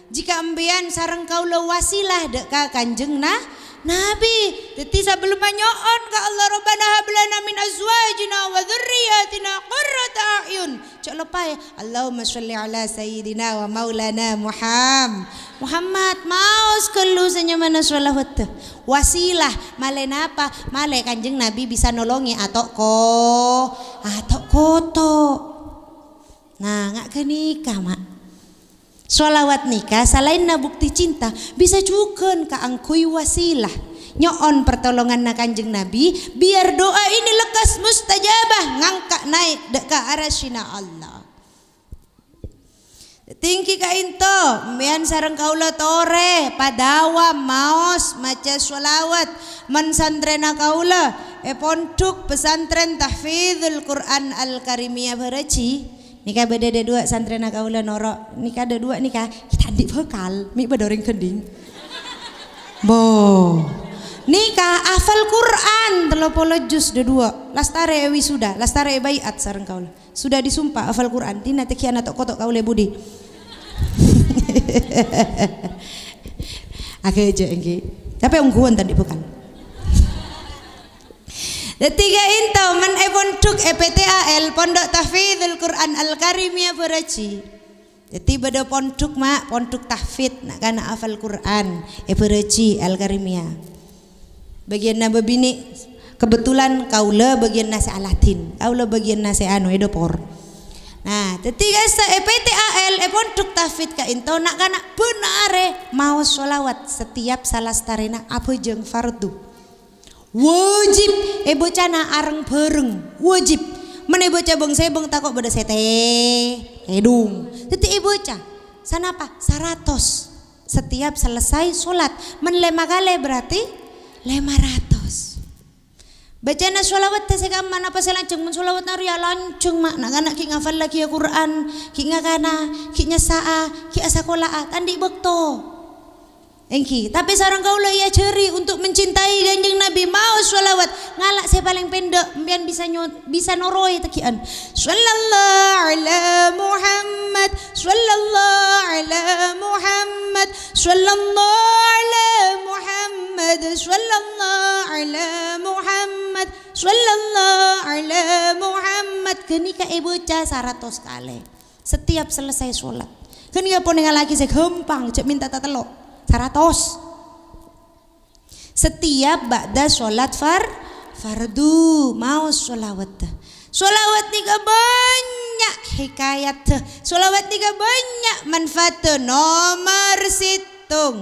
jika empiyan sareng kaulâ wasilah dâ' ka Kanjeng Na-, Nabi. Dhâddhi sabellunna nyo'on ka Allah, "Rabbana hab lana min azwajina wa dzurriyyatina qurrata a'yun." Jhâ' loppaè, "Allahumma sholli ala sayyidina wa maulana Muham-, Muhammad." Maos ghâllu sè nyamana sholawat. Wasilah, malè napa? Malè Kanjeng Nabi bisa nolongè ato' ko-, ato' koto'. Nah, nga' ghânèka, Ma'. Sholawat nèka salaènna bukti cinta, bisa jhughân kaangghuy wasilah. Nyo'on pertolonganna Kanjeng Nabi, biar doa ini lekas mustajabah, ngangka' naè' dâ' ka arasyina Allah. Dhâddhi ka'ènto, empèyan sareng kaulâ torè, padâwâm, maos, maca sholawat, mon santrèna kaulâ, è pondhuk pesantren Tahfidzul Quran Al-Karimiyah Baraji. Nèka bâdâ dâ' duwâ' santrèna kaulâ noro'. Nèka dâ' duwâ' nèka, ta' andi' bhâkal, mè' bâdâ orèng ghândhing. Bo. Nèka hafal Quran tello polo juz dâ' duwâ'. Lastarè è wisuda, lastarè è bai'at sareng kaulâ. Sudah disumpah hafal Quran, dinah tèghiyâ ana' to'-koto' kaulâ è budi. Aghâjâ' èngghi. Tapè ongghuwân ta' andi' bhâkal. Dhâddhi ka'ènto, mon è pondhuk è P T A L, Pondok Tahfidzul Quran Al-Karimiyah Baraji. Dhâddhi bâdâ pondhuk, Ma', pondhuk tahfidz, na'-kana' hafal Quran, è Baraji Al-Karimiyah. Bâgiyânna bâbinè', kebetulan kaulâ bâgiyânna sè Aladin, kaulâ bâgiyânna sè anu, è dâpor. Nah, dhâddhi ka'issa' è P T A L, è pondhuk tahfidz ka'ènto, na'-kana' bân arè maos sholawat setiap salastarèna abhâjâng fardu. Wajib èbâcana areng-bhâreng, wajib. Mon èbâca bâng-sèbâng tako' bâdâ sè tè-, tèdung. Dhâddhi èbâca. Sanapa? Saratos. Setiap selesai sholat. Mon lèma kalè berarti lèma ratos. Bâcana sholawat sè kamma napa sè lanjhâng? Mon sholawat arèya lanjhâng, Ma'. Na'-kana' ghi' ngafallaghi Quran, ghi' ngakana, ghi' nyassa'a, ghi' asakola'a, ta' andi' bâkto. Èngghi, tapè sareng kaulâ èajhâri untuk mencintai Kanjeng Nabi, maos sholawat, ngala' sè palèng pendek, empèyan bisa nyo-, bisa noro'è tèghiyân. Sallallahu ala Muhammad, sallallahu ala Muhammad, sallallahu ala Muhammad, sallallahu ala Muhammad, sallallahu ala Muhammad. Ghânèka èbâca saratos kalè. Setiap selesai sholat. Ghânèka pon èngallaghi sè ghâmpang, jhâ' mènta tatello'. Saratos. Setiap ba'da sholat far-, fardu, maos sholawat. Sholawat nèka bânnya' hikayat. Sholawat nèka bânnya' manfaat. Nomer sèttong.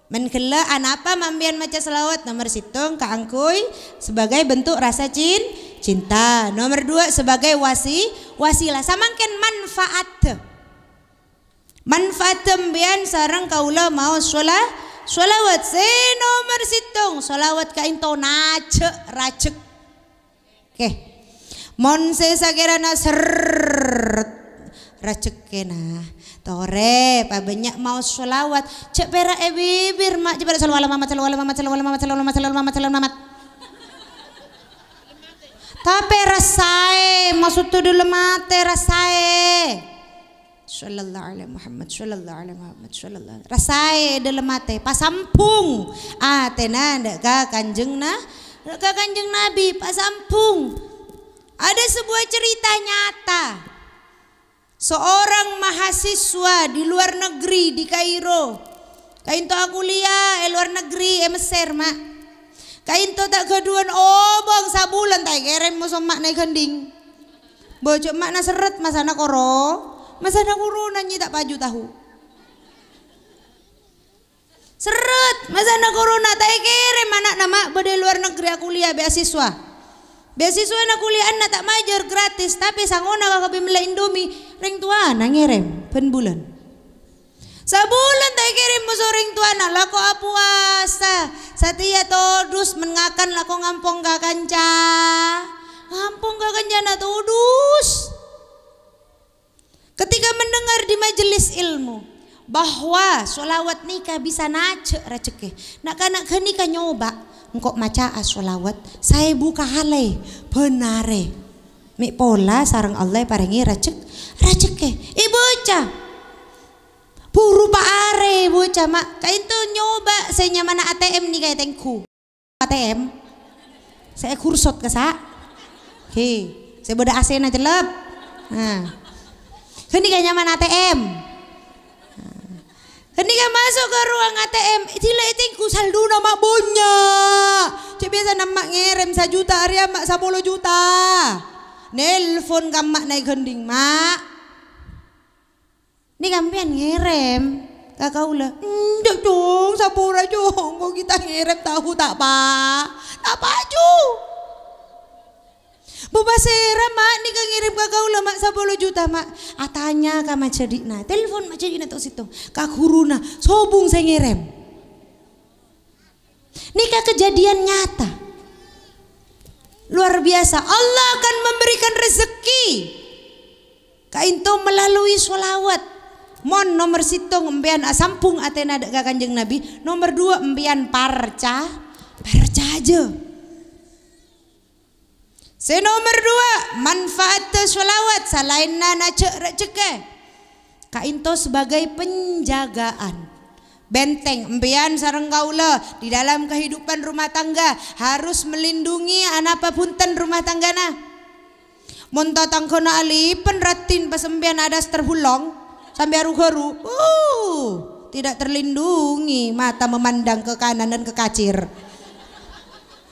Mon ghellâ', anapa ma' empèyan maca shalawat? Nomer sèttong, kaangghuy sebagai bentuk rasa cin-, cinta. Nomer dua, sebagai wasi-, wasilah. Samangkèn manfaat. Manfaat empèyan sareng kaulâ maos shala-, shalawat. Sè nomer sèttong, shalawat ka'ènto najhâk rajek. Oke. Mon sè sakèrana serret rajhekkèna, torè pabânnya' maos shalawat. Jhâ' pèra' è bibir, Ma'. Jhâ' pèra' shalawat Muhammad, shalawat Muhammad, shalawat Muhammad, shalawat Muhammad, shalawat Muhammad. Tapè rasaè, maksodda dâlem atè rasaè. Sallallahu ala Muhammad, sallallahu ala Muhammad, sallallahu. Rasaè dâlem atè, pasambhung atèna dâ' ka Kanjeng Na-, dâ' ka Kanjeng Nabi, pasambhung. Ada sebuah cerita nyata. Seorang mahasiswa di luar negeri, di Kairo. Ka'ènto akuliah è luar negeri, è Messer, Ma'. Ka'ènto ta' ghâdhuwân obâng sabulân ta' èkèrèm moso emma'na èghândhing. Bâjâ emma'na serret, masana koro-, masana korona nyè ta' paju tahu. Serret, masana korona ta' èkèrèm ana'na, Ma', bâdâ è luar negeri akuliah beasiswa. Beasiswana kuliahna ta' majâr, gratis, tapè sangona kakabhi mellè Indomie, rèng towana ngèrèm bân bulân. Sabulân ta' èkèrèm moso rèng towana, lako apowasa, satèya todus, mon ngakan lako ngampong ka kanca. Ngampong ka kancana todus. Ketika mendengar di majelis ilmu bahwa sholawat nèka bisa najhâk rajhekkè, na'-kana' ghânèka nyoba, engko' maca'a sholawat saèbu kalè bân arè. Mè' pola sareng Allah èparèngè rajek-, rajhekkè. È bâca. Buru pa' arè bâca, Ma'. Ka'ènto nyoba sè nyamana A T M nèka ètengghu. A T M. Sè ègursot kassa'. He, sè bâdâ A C-na cellep. Nah. Ghânèka nyamana A T M. Ghânèka maso' ka ruang A T M, dila ètengghu saldona, Ma', bânnya'. Cè' biyasana, Ma', ngèrèm sajuta, arèya, Ma', sapolo juta. Nelpon ka emma'na è Gending, "Ma', nèka sampèyan ngèrèm ka kaulâ?" "Enjâ', Cong, sapora, Cong. Engko' ghi' ta' ngèrèm tahu ta' pa-, ta' paju." "Bu, pasèra, Ma', nèka ngèrèm ka kaulâ, Ma', sapolo juta, Ma'?" Atanya ka majhâdhi'na. Telpon majhâdhi'na to' sèttong. Ka ghuruna, sobung sè ngèrèm. Nèka kejadian nyata. Luar biasa. Allah akan memberikan rezeki. Ka'ènto melalui sholawat. Mon nomer sèttong empèyan asambhung atèna dâ' ka Kanjeng Nabi, nomer dua empèyan parca-, parcajâ. Sè nomer dua, manfaatta sholawat salaènna najhâk rajhekkè. Ka'ènto sebagai penjagaan. Benteng, empèyan sareng kaulâ di dalam kehidupan rumah tangga harus melindungi anapa bhunten rumah tanggana. Mon tatanggâna alipen raddhin pas empèyan adaster bulong, sampè' aru-gharu, uh, tidak terlindungi, mata memandang ke kanan dan ke kacir.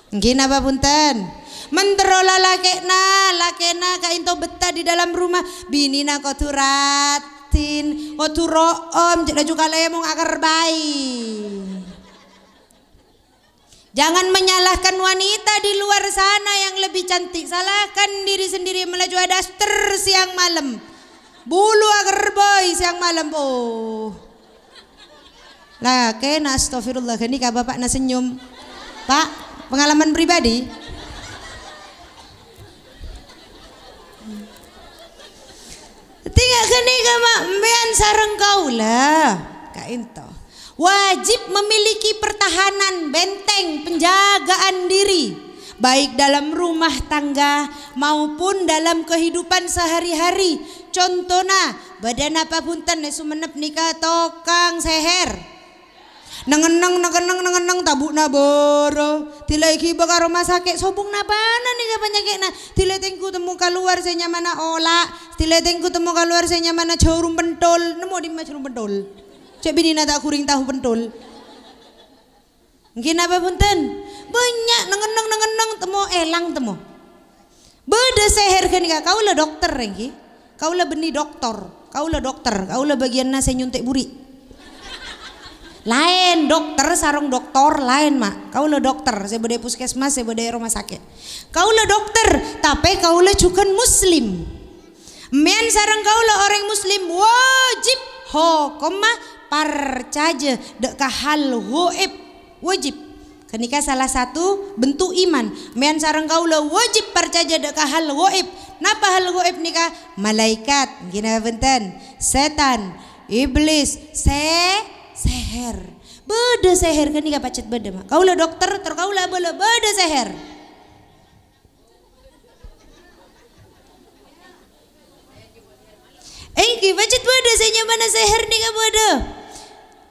Èngghi napa bhunten? Mon terro lalakèna, lakèna ka'ènto bettah di dalam rumah, binèna kodhu raddhin, kodhu ro'om, jhâ' laju kalèmong akèr bhâi. Jangan menyalahkan wanita di luar sana yang lebih cantik. Salahkan diri sendiri, melaju adaster siang malam. Bulu akèr bhâi siang malam. Oh. Lakèna, astagfirullah, ghânèka bapakna senyum. Pak, pengalaman pribadi. Tinggal ghânèka, Ma', empèyan sareng kaulâ. Ka'ènto. Wajib memiliki pertahanan, benteng, penjagaan diri, baik dalam rumah tangga maupun dalam kehidupan sehari-hari. Contona, bâdâ napa bhunten è Sumenep nèka tokang seher. Neng-enneng, neng-enneng, neng-enneng, tabu'na bârâ. Dila èghibâ ka roma sakè', sobung napana nèka panyakè'na? Dila ètengghu temmo kalowar sè nyamana ola', dila ètengghu temmo kalowar sè nyamana jhârum penthol. Nemmo dimma jhârum penthol? Cè' binèna ta' ghuring tahu penthol. Èngghi napa bhunten? Bânnya' neng-enneng, neng-enneng, temmo èlang, temmo. Bâdâ seher ghânèka, kaulâ dokter èngghi. Kaulâ bânnè doktor. Kaulâ dokter, kaulâ bâgiyânna sè nyontek buri'. Laèn dokter sareng doktor, laèn, Ma'. Kaulâ dokter, sè bâdâ è puskesmas, sè bâdâ è roma sakè'. Kaulâ dokter, tapè kaulâ jhughân muslim. Empèyan sareng kaulâ orèng muslim wajib hokomma parcajâ dâ' ka hal ghaib. Wajib. Ghânèka salah satu bentuk iman. Empèyan sareng kaulâ wajib parcajâ dâ' ka hal ghaib. Napa hal ghaib nèka? Malaèkat, èngghi napa bhunten? Sètan, iblis, sè-, seher. Bâdâ seher ghânèka pajhât bâdâ, Ma'. Kaulâ dokter, tor kaulâ abâlâ bâdâ seher. Èngghi, pajhât bâdâ sè nyamana seher nèka bâdâ.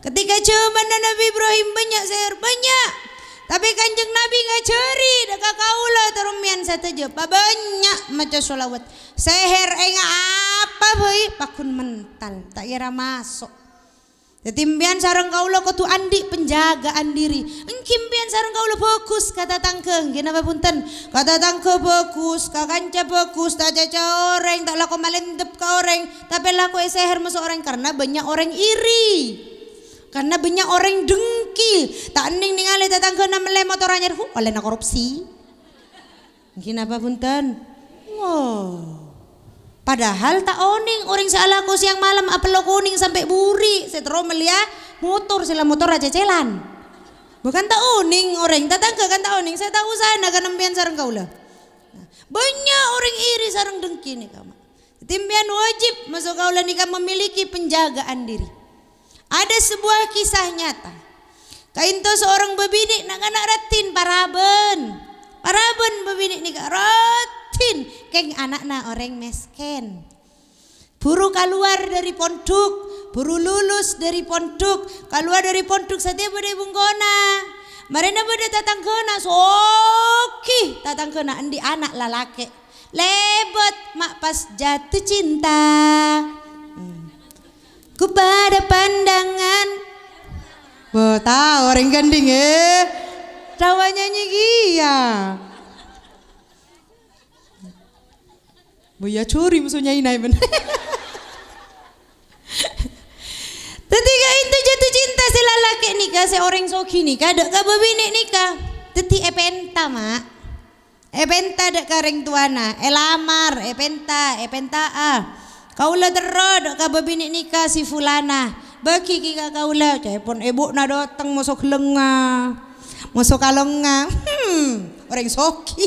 Ketika jhâmanna Nabi Ibrahim bânnya' seher, bânnya'. Tapè Kanjeng Nabi ngajhâri dâ' ka kaulâ tor empèyan sadhâjâ, pabânnya' maca sholawat. Seher ènga' apa bhâi, paggun mental, ta' kèra maso'. Dhâddhi, empèyan sareng kaulâ kodhu andi' penjagaan diri. Èngghi empèyan sareng kaulâ bhâghus ka tatangghâ, èngghi napa bhunten? Ka tatangghâ bhâghus, ka kanca bhâghus, ta' caca orèng, ta' lako malèndep ka orèng, tapè lako èseher maso' orèng, karna bânnya' orèng iri. Karna bânnya' orèng dengki. Ta' ennèng nèngalè tatangghâna mellè motor anyar, huh, ollèna korupsi. Èngghi napa bhunten? Wo. Padahal ta' onèng orèng sè alako siang malem apello konèng sampè' buri', sè terro mellèya motor, sè la motor acècèlan. Bukan ta' onèng orèng, tatangghâ kan ta' onèng, sè ta' usahana kan empèyan sareng kaulâ. Nah, bânnya' orèng iri sareng dengki nèka, Ma'. Dhâddhi empèyan wajib, maksud kaulâ nèka memiliki penjagaan diri. Ada sebuah kisah nyata. Ka'ènto seorang bâbinè' na'-kana' raddhin parabân. Parabân bâbinè' nèka rat-, Din, kèng ana'na orèng mèskèn. Buru kalowar dâri pondhuk, buru lulus dâri pondhuk, kalowar dâri pondhuk satèya bâdâ è bengkona. Marèna bâdâ tatangghâna soghi, tatangghâna andi' ana' lalakè'. Lèbât ma' pas jatuh cinta. Hmm. Ku pada pandangan. Bâ, tao orèng ghândhing, eh. Tao nyanyi kèya. Bâ, iyâ, curi muso nyaina, bân. Dâddhi, ka'dinto jatuh cinta sè lalakè' nèka, sè orèng soghi nèka, dâ' ka bâbinè' nèka. Dâddhi èpènta, Ma'. Èpènta dâ' ka rèng towana, èlamar, èpènta, èpènta'a. Kaulâ terro dâ' ka bâbinè' nèka si fulana. Bâghi ghi ka kaulâ, ca'èpon èbuna dâteng moso ghellângnga, moso kalongnga. Hmm, orèng soghi.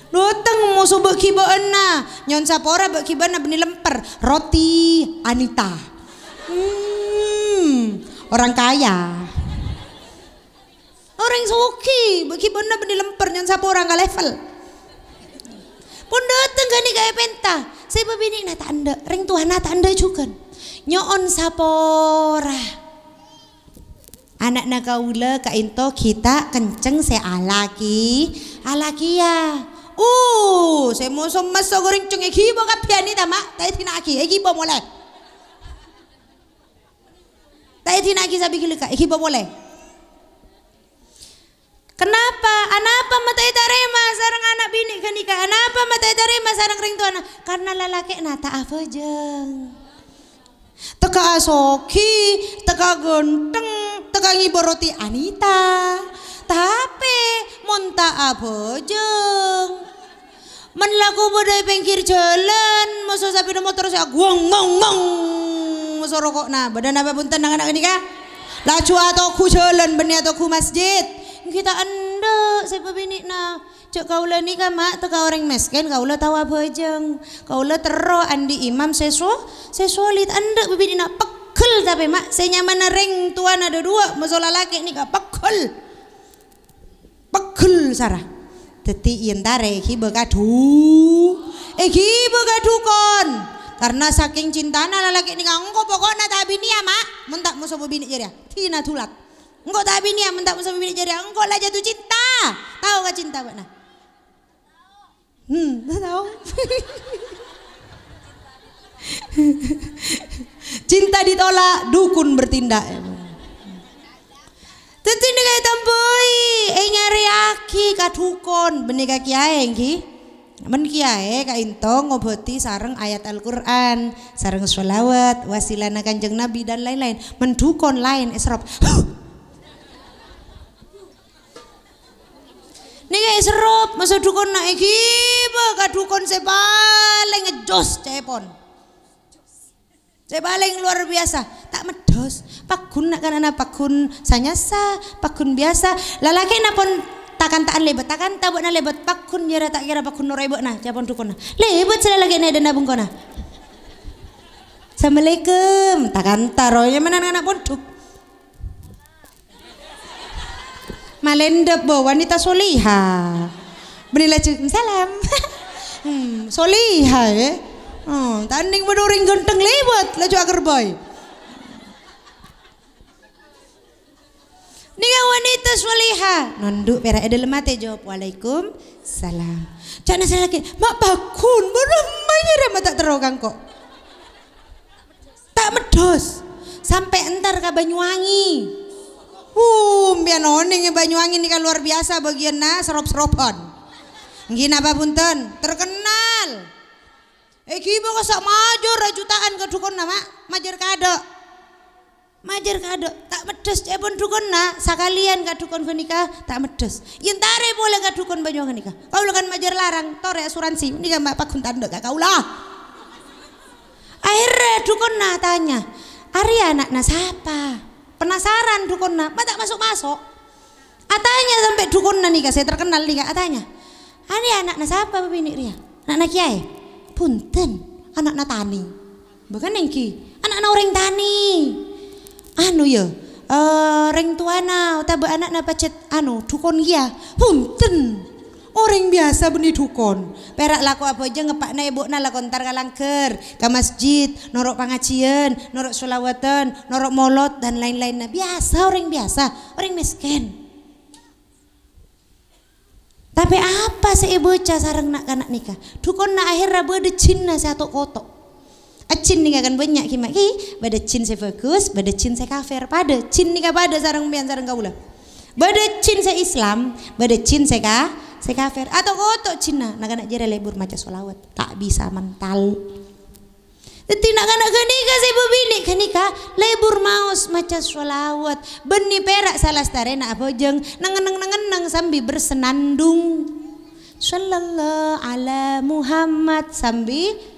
Dâteng moso bâ'-ghibâ'ânna, nyo'on sapora bâ'-ghibâ'ânna bânnè lèmpèr, roti Anita. Hmm, orang kaya. Orèng soghi, bâ'-ghibâ'ânna bânnè lèmpèr, nyo'on sapora angka level. Pon dâteng ghânèka èpènta, sè bâbinè'na ta' endâ', rèng towana ta' endâ' jhughân. Nyo'on sapora. Ana'na kaulâ ka'dinto ghi' ta' kencèng sè alakè, alakèya. Uh, sè moso maso' gorèng cèng èghibâ kabbhi Anita, Ma', ta' èdina'aghi, èghibâ molè. Ta' èdina'aghi sabighi lèka, èghibâ molè. Kenapa? Anapa ma' ta' ètarèma sareng ana' binè' ghânèka? Anapa ma' ta' ètarèma sareng rèng towana? Karna lalakè'na ta' abhâjâng. Tekka asoghi, tekka ghântheng, tekka ngibâ roti Anita. Tapè mon ta' abhâjâng, men lako bâdâ è pèngghir jhâlân, moso sapèda motor sè aghuwâng, ngong, ngong, moso roko'na. Bâdâ napa bhunten, na'-kana' ghânèka? Laju atoghu jhâlân, bânnè atoghu masjid. Èngghi ta' endâ' sè bâbinè'na. Jhâ' kaulâ nèka, Ma', tekka orèng mèskèn, kaulâ tao abhâjâng. Kaulâ terro andi' imam sè so-, sè solid, endâ' bâbinè'na pegghel tapè, Ma', sè nyamana rèng towana dâduwâ', moso lalakè' nèka pegghel. Pegghel sara. Dâddhi èntarè èghibâ ka du-, èghibâ ka dukon. Karna sakèng cintana lalakè' nèka, engko' poko'na ta' abinèya, Ma', mon ta' moso bâbinè' jârèya. Dina dulat. Engko' ta' abinèya, mon ta' moso bâbinè' jârèya. Engko' la jatuh cinta. Tao ka cinta bâ'na? Hmm, tao. Cinta ditolak, dukun bertindak. Dâddhi nèka ètambâi, ènyarèyaghi ka dukon, bânnè ka kèyaè, èngghi. Mon kèyaè ka'dinto ngobâdhi sareng ayat Al-Qur'an, sareng sholawat, wasilana Kanjeng Nabi, dan lain-lain. Mon dukon laèn, èserrop. Nèka èserrop, moso dukonna èghibâ ka dukon sè palèng ngejjos ca'èpon. Sè palèng luar biasa, ta' meddhos. Paggun na'-kana'na paggun sanyasa, paggun biasa. Lalakè'na pon ta'-kanta'an lèbât, ta'-kanta' bâ'na lèbât, paggun jârèya ta' kèra paggun noro' è bâ'na, ca'èpon dukonna. Lèbât sè lalakè'na è dâlem bengkona. "Assalamualaikum," ta'-kanta' rowa, nyamana na'-kana' pondhuk. Malèndep, bo, wanita soleha. Bânnè laju, "Salam." Hmm, soleha, eh. Oh, tanding bâdâ orèng ghântheng lèbât, laju akerbâi. Nèka wanita soleha, nondhu' pèra' è dâlem atè, jâwâb, "Waalaikumsalam." Ca'na sè lalakè', "Ma' paggun, bârâmma jârèya ma' ta' terro ka engko'." Ta' meddhos, sampè' entar ka Banyuwangi. Wuh, empèyan onèng è Banyuwangi nèka luar biasa bâgiyânna serrop-serropan. Èngghi napa bhunten? Terkenal. Èghibâ kassa' majâr jhuta'an ka dukonna, Ma'. Majâr kaadâ'. Majâr kaadâ'. Ta' meddhos ca'èpon dukonna, sakalèyan ka dukon ghânèka ta' meddhos. Èntarè polè ka dukon Banyuwangi ghânèka. Kaulâ kan majâr larang, torè asuransi. Nèka ma' paggun ta' endâ' ka kaulâ. Akhèrra dukonna atanya, "Arèya ana'na sapa?" Penasaran dukonna, ma' ta' maso'-maso'. Atanya sampè' dukonna nèka sè terkenal nèka, atanya, "Arèya ana'na sapa bâbinè' rèya? Ana'na kèyaè?" "Bhunten, ana'na tanè." "Bâ kan èngghi, ana'na orèng tanè." "Anu, yâ, Eh, rèng towana otabâ ana'na pajhât, anu, dhukon kèya? Bhunten. Orèng biyasa bânnè dhukon. Pèra' lako abhâjâng eppa'na èbhu'na lako entar ka langghâr, ka masjid, noro' pangajiyân, noro' sholawatan, noro' molod, dan lain-lainna. Biyasa, orèng biyasa, orèng mèskèn. Tapè apa sè èbâca sareng na'-kana' nèka? Dhukonna ahèrra bâdâ jinna sè ato'-koto'. Ajin nèka kan bânnya' ghi, Ma', ghi. Bâdâ jin sè bhâghus, bâdâ jin sè kafir. Padâ, jin nèka padâ sareng sampèyan sareng kaulâ. Bâdâ jin sè Islam, bâdâ jin sè ka-, sè kafir. Ato'-koto' jinna, na'-kana' jârèya lebur maca sholawat. Ta' bisa mental. Dhâddhi na'-kana' ghânèka sè bâbinè' ghânèka lebur maos maca sholawat. Bânnè pèra' salastarèna abhâjâng, neng-enneng-neng-enneng sambi bersenandung. Sallallahu ala Muhammad sambi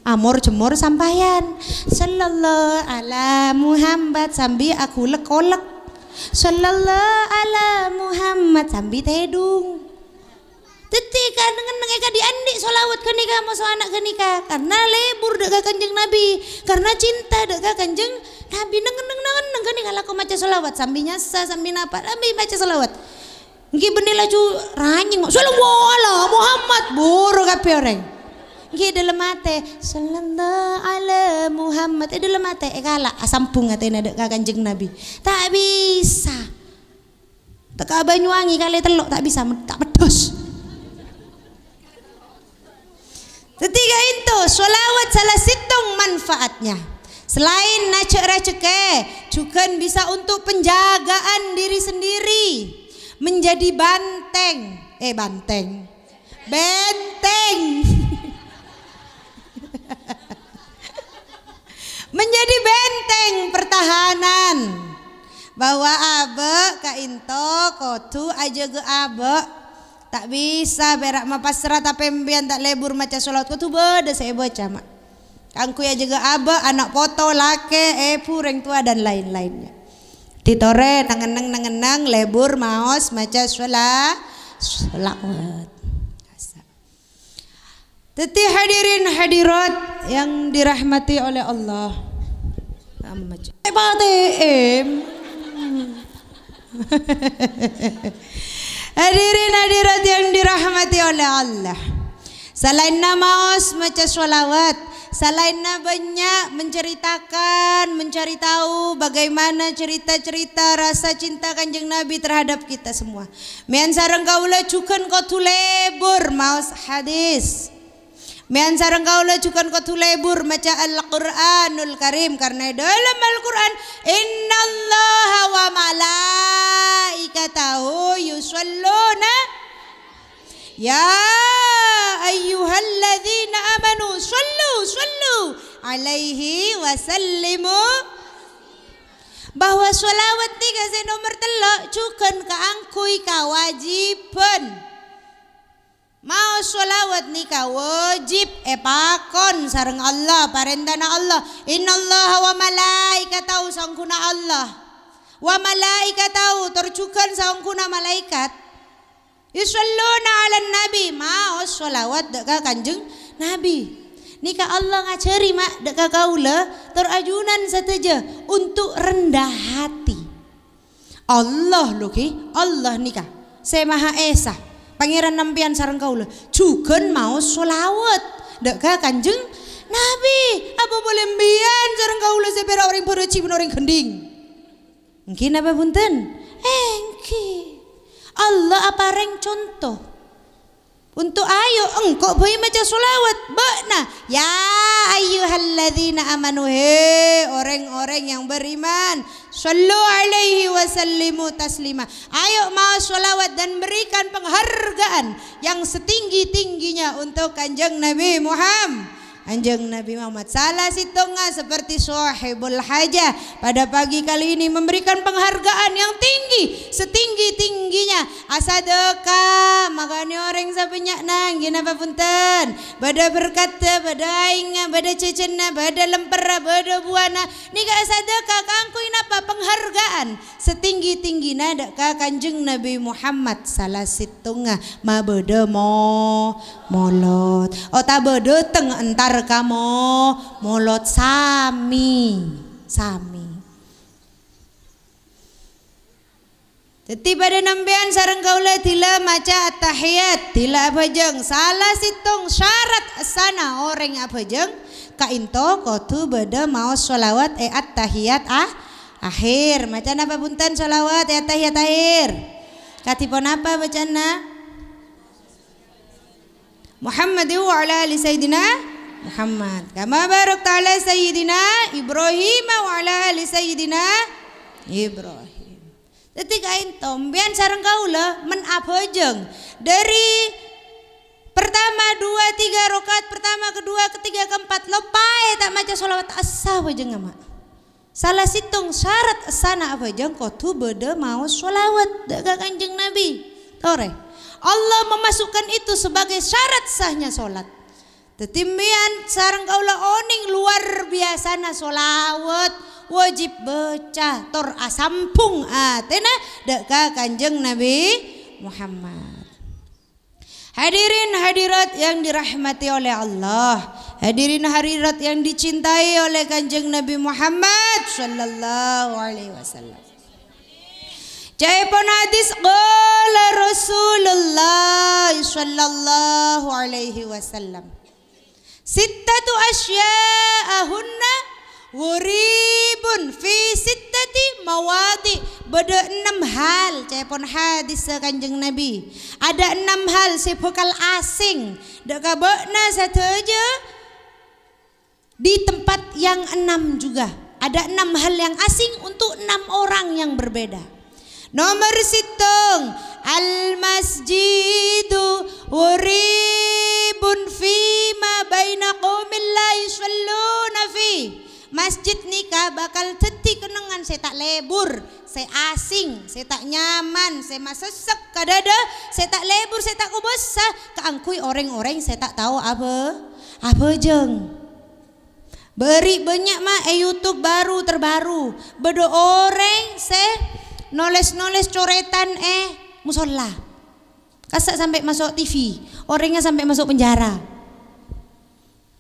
amor-jemmor sampayan. Sallallahu ala Muhammad sambi agulek-kolek. Sallallahu ala Muhammad sambi tèdung. Dhâddhi, ka neng-enneng èkadhi' andi' sholawat ghânèka, moso ana' ghânèka. Karna lebur dâ' ka Kanjeng Nabi. Karna cinta dâ' ka Kanjeng Nabi. Neng-enneng, neng-enneng ghânèka lako maca sholawat. Sambi nyassa, sambi napa, sambi maca sholawat. Èngghi bânnè laju ranyèng, "Shallallahu ala Muhammad," buru kabbhi orèng. Èngghi è dâlem atè, "Shallallahu ala Muhammad." È dâlem atè, èkala', asambhung atèna dâ' ka Kanjeng Nabi. Ta' bisa. Teka Banyuwangi kalè tello' ta' bisa, med-, ta' meddos. Dhâddhi ka'dinto, sholawat sala sèttong manfaatnya. Selain najjhâ' rajhekkè, jhughân bisa untuk penjagaan diri sendiri. Menjadi banteng. Eh, banteng. Benteng. Menjadi benteng pertahanan. Bahwa abâ' ka'dinto kodhu ajâgâ abâ'. Ta' bisa pèra' mapassra tapè sampèyan ta' lebur maca sholawat, kodhu bâdâ sè èbâca, Ma'. Kaangghuy ajâgâ abâ', ana' poto, lakè, èbhu, rèng towa, dan lain-lainnya. Dhâddhi torè, neng-enneng, neng-enneng, lebur, maos, maca shola-, sholawat. Dhâddhi hadirin hadirat yang dirahmati oleh Allah. Amma ja-, P T M. Hadirin hadirat yang dirahmati oleh Allah. Salaènna maos maca sholawat, salaènna bânnya' menceritakan, mencari tahu bagaimana cerita-cerita rasa cinta Kanjeng Nabi terhadap kita semua. Mèyan sareng kaulâ jhughân kodhu lebur maos hadis. Mèyan sareng kaulâ jhughân kodhu lebur maca Al-Qur'anul Karim, karna è dâlem Al-Qur'an, "Innallaha wa malaikatahu yusholluna, ya ayyuhalladzina amanu shollu, shollu alaihi wa sallimu." Bahwa sholawat nèka sè nomer tello' jhughân kaangghuy kawâjibhân. Maos sholawat nèka wajib èpakon sareng Allah, parèntana Allah. "Innallaha wa malaikatahu," saongghuna Allah. "Wa malaikatahu," tor jhughân saongghuna malaèkat. "Yusholluna 'alan nabi," maos sholawat dâ' ka Kanjeng Nabi. Nèka Allah ngajhâri, Ma', dâ' ka kaulâ, tor ajunan sadhâjâ untuk rendah hati. Allah, lo, ghi, Allah nèka sè Maha Esa, Pangèran sampèyan sareng kaulâ, jhughân maos sholawat dâ' ka Kanjeng Nabi. Apa polè sampèyan sareng kaulâ sè pèra' orèng bârâjhi bân orèng ghândhing? Èngghi napa bhunten? Èngghi. Allah aparèng conto. Untuk ayo, engko' bhâi maca sholawat, bâ'na, "Ya ayyuhalladzina amanu," he, orèng-orèng yang beriman, "shollu alaihi wa sallimu taslima." Ayo maos sholawat dan berikan penghargaan yang setinggi-tingginya untuk Kanjeng Nabi Muhammad. Kanjeng Nabi Muhammad. Sala sèttongnga seperti Sohibul Hajah pada pagi kali ini memberikan penghargaan yang tinggi, setinggi-tingginya. Asadâka, makanè orèng sabânnya'na, èngghi napa bhunten? Bâdâ berkatta, bâdâ aèngnga, bâdâ jhâjhânna, bâdâ lèmperra, bâdâ buwâna. Nèka asadâka kaangghuy napa? Penghargaan setinggi-tinggina dâ' ka Kanjeng Nabi Muhammad, sala sèttongnga mabâdâ mo-, molod. Otabâ dâteng entar ka mo-, molod sami, sami. Dhâddhi padâ sampèyan sareng kaulâ dhilâ maca at-tahiyat, dhilâ abhâjâng. Sala sèttong syarat essana orèng abhâjâng, ka'ènto kodhu bâdâ maos sholawat è at-tahiyat a-, akhir. Maca napa bhunten sholawat è at-tahiyat akhir? Kadhi ponapa bacana? Muhammadin wa ala ali Sayyidina Muhammad. Kama barakta ala Sayyidina Ibrahim wa ala ali Sayyidina Ibrahim. Dhâddhi ka'ènto, sampèyan sareng kaulâ, men abhâjâng. Dâri pertama, dua, tiga, rakaat pertama, kedua, ketiga, keempat, loppaè ta' maca sholawat, essa abhâjângnga, ma'. Sala sèttong syarat essana abhâjâng kodhu bâdâ maos sholawat dâ' ka Kanjeng Nabi. Torè. Allah memasukkan itu sebagai syarat sahnya sholat. Dhâddhi, sampèyan sareng kaulâ onèng luar biasana sholawat wajib baca, tor asambhung atèna dâ' ka Kanjeng Nabi Muhammad. Hadirin hadirat yang dirahmati oleh Allah, hadirin hadirat yang dicintai oleh Kanjeng Nabi Muhammad sallallahu alaihi wasallam. Ca'èpon hadis, qala Rasulullah sallallahu alaihi wasallam, "Sittatu asya'a hunna gharibun fi sittati mawadi'." Bâdâ ennem hal, ca'èpon hadis Kanjeng Nabi. Ada enam hal sè bhâkal asèng dâ' ka bâ'na sadhâjâ di tempat yang enam juga. Ada enam hal yang asing untuk enam orang yang berbeda. Nomor sèttong, al-masjidu gharibun fima baina qaumin la yusalluna fi. Masjid nèka bhâkal dhâddhi kennengngan sè ta' lebur, sè asing, sè ta' nyaman, sè masessek ka dâdâ, sè ta' lebur, sè ta' kobâsa kaangghuy orèng-orèng sè ta' tao abhâ-, abhâjâng. Bâri' bânnya', ma', è YouTube baru terbaru. Bâdâ orèng sè nolès-nolès corètan è mosolla. Kassa' sampè' maso' T V, orèngnga sampè' maso' penjara.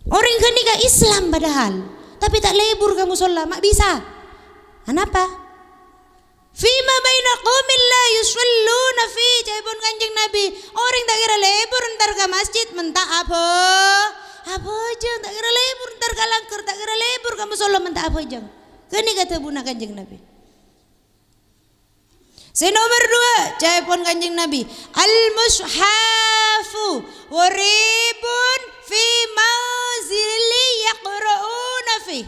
Orèng ghânèka Islam padahal, tapè ta' lebur ka mosolla, ma' bisa. Anapa? "Fima baina qaumin la yusalluna fi," ca'èpon Kanjeng Nabi, "Orèng ta' kèra lebur entar ka masjid mon ta' abhâ-, abhâjâng, ta' kèra lebur entar ka langghâr, ta' kèra lebur ka mosolla mon ta' abhâjâng." Ghânèka dhâbuna Kanjeng Nabi. Sè nomer dua, ca'èpon Kanjeng Nabi, "Al-mushafu gharibun fi manzili yaqra'una fi."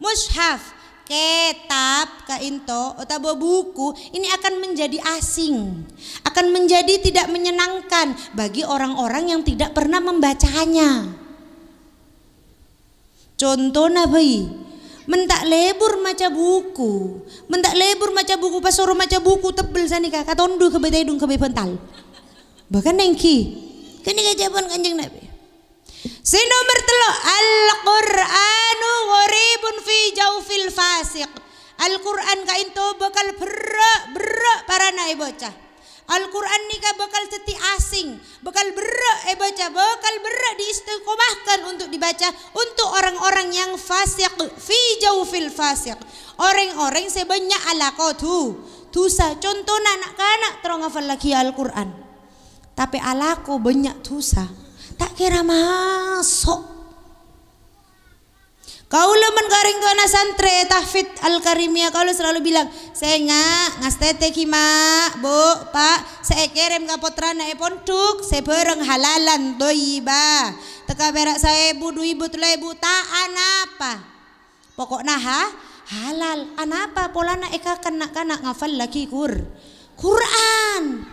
Mushaf, kètab ka'ènto otabâ buku, ini akan menjadi asing, akan menjadi tidak menyenangkan bagi orang-orang yang tidak pernah membacanya. Contona bhâi, mon ta' lebur maca buku, mon ta' lebur maca buku, pas soro maca buku tebbel sanèka, katondhu kabbhi tèdung kabbhi bhântal. Bahkan èngghi, ghânèka ca'èpon Kanjeng Nabi. Sè nomer tello', "Al-Qur'anu gharibun fi jaufil fasiq." Al-Qur'an ka'ènto bhâkal berrâ', berrâ' parana èbâca. Al-Qur'an nèka bhâkal dhâddhi asing, bhâkal berrâ' èbâca, bhâkal berrâ' diistiqomahkan untuk dibaca untuk orang-orang yang fasik, fi jaufil fasiq. Orèng-orèng sè bânnya' alako du-, dusa. Contona na'-kana' terro ngafallaghi Al-Qur'an. Tapè alako bânnya' dusa, ta' kèra maso'. Kaulâ mon ka orèng towana santrè Tahfidz Al-Karimiyah, kaulâ selalu bilang, "Sènga', ngastètè ghi, Ma', Bu', Pa', sè èkèrèm ka pottrana è pondhuk, sè bhârâng halalan thoyibah. Tèka pèra' saèbu, du èbu, tello èbu, ta' anapa. Poko'na ha-, halal. Anapa polana èkakan na'-kana' ngafallaghi Qur-, Qur'an.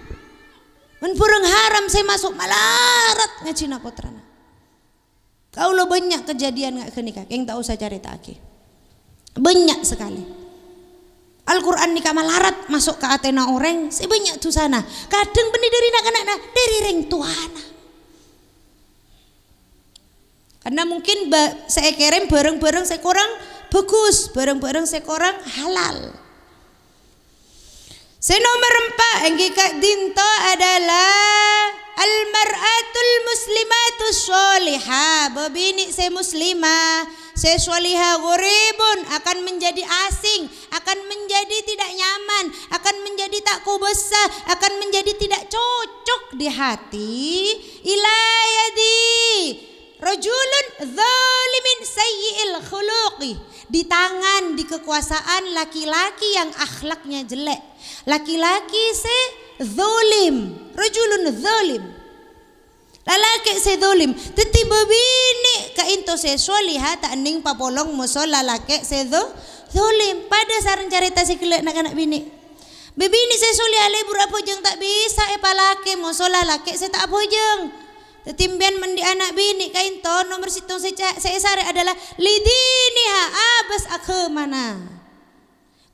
Mon bhârâng haram sè maso' malarat ngajhina pottrana." Kaulâ bânnya' kejadian nga-, ghânèka, kèng ta' osa carèta'aghi. Bânnya' sakalè. Al-Qur'an nèka malarat maso' ka atèna orèng sè bânnya' dusana. Kadhâng bânnè dâri na'-kana'na, dâri rèng towana. Karena mungkin ba-, sè èkèrèm bhârâng-bhârâng sè korang bhâghus, bhârâng-bhârâng sè korang halal. Sè nomer empa' èngghi ka'dinto adalah al-mar'atul muslimatus sholihah, bâbinè' sè muslimah, sè sholihah gharibun, akan menjadi asing, akan menjadi tidak nyaman, akan menjadi ta' kobâsa, akan menjadi tidak cocok di hati, ila yadi rajulun zalimin sayyi'il khuluqi, di tangan, di kekuasaan laki-laki yang akhlaknya jelek, laki-laki sè zalim, rajulun zalim. Lalakè' sè dholim. Dhâddhi bâbinè' ka'ènto sè sholihah ta' ennèng papolong moso lalakè' sè dho-, dholim. Padâ sareng carèta sè ghellâ' na'-kana' binè'. Bâbinè' sè sholihah lebur abhâjâng ta' bisa èpalakè moso lalakè' sè ta' abhâjâng. Dhâddhi, empèyan mon dhi' ana' binè' ka'ènto nomer sèttong sè ca-, sè èsarè adalah lidiniha, abâs aghâmana.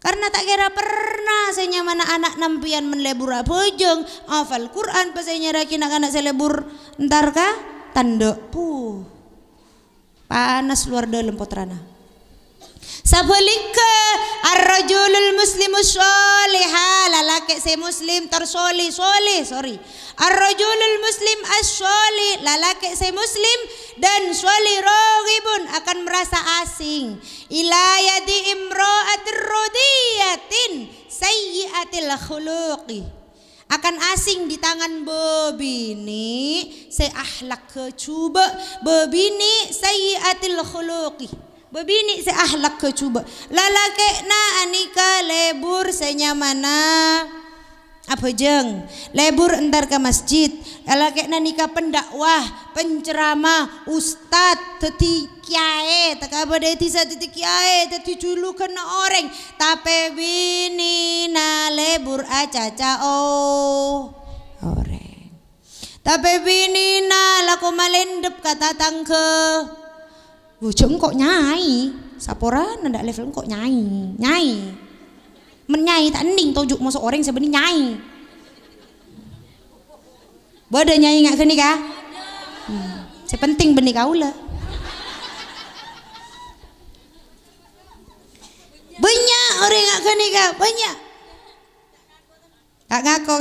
Karna ta' kèra perna sè nyamana ana' nampèyan mon lebur abhâjâng, hafal Qur'an, pas ènyarraghi na'-kana' sè lebur entar ka tandhâ'. Puh. Panas luar dalem pottrana. Sabhâligghâ, ar-rajulul muslimus sholiha, lalakè' sè muslim tor soli-, soli, sorry. Ar-rajulul muslim as-sholi, lalakè' sè muslim dan soli raghibun akan merasa asing. Ila yadi imra'atir radiyatin sayyi'atil khuluqi. Akan asing di tangan bâbinè' sè ahlak ghâjhubâ', bâbinè' sayyi'atil khuluqi. Bâbinè' sè ahlak ghâjhubâ'. Lalakè'na anèka lebur sè nyamana abhâjâng, lebur entar ka masjid. Lalakè'na nèka pendakwah, penceramah, ustad, dhâddhi kiyaè, tèka bâdâ è dhisa dhâddhi kiyaè, dhâddhi juluganna orèng. Tapè binèna lebur acaca o-, orèng. Tapè binèna lako malendep ka tatangghâ. Wah, jâ' engko' nyai. Saporana ndak level engko' nyai. Nyai. Men nyai ta' ennèng toju' moso orèng sè bânnè nyai. Bâdâ nyai nga' ghânèka? Hmm. Sè penting bânnè kaulâ. Bânnya' orèng nga' ghânèka, bânnya'. Ta' ngako.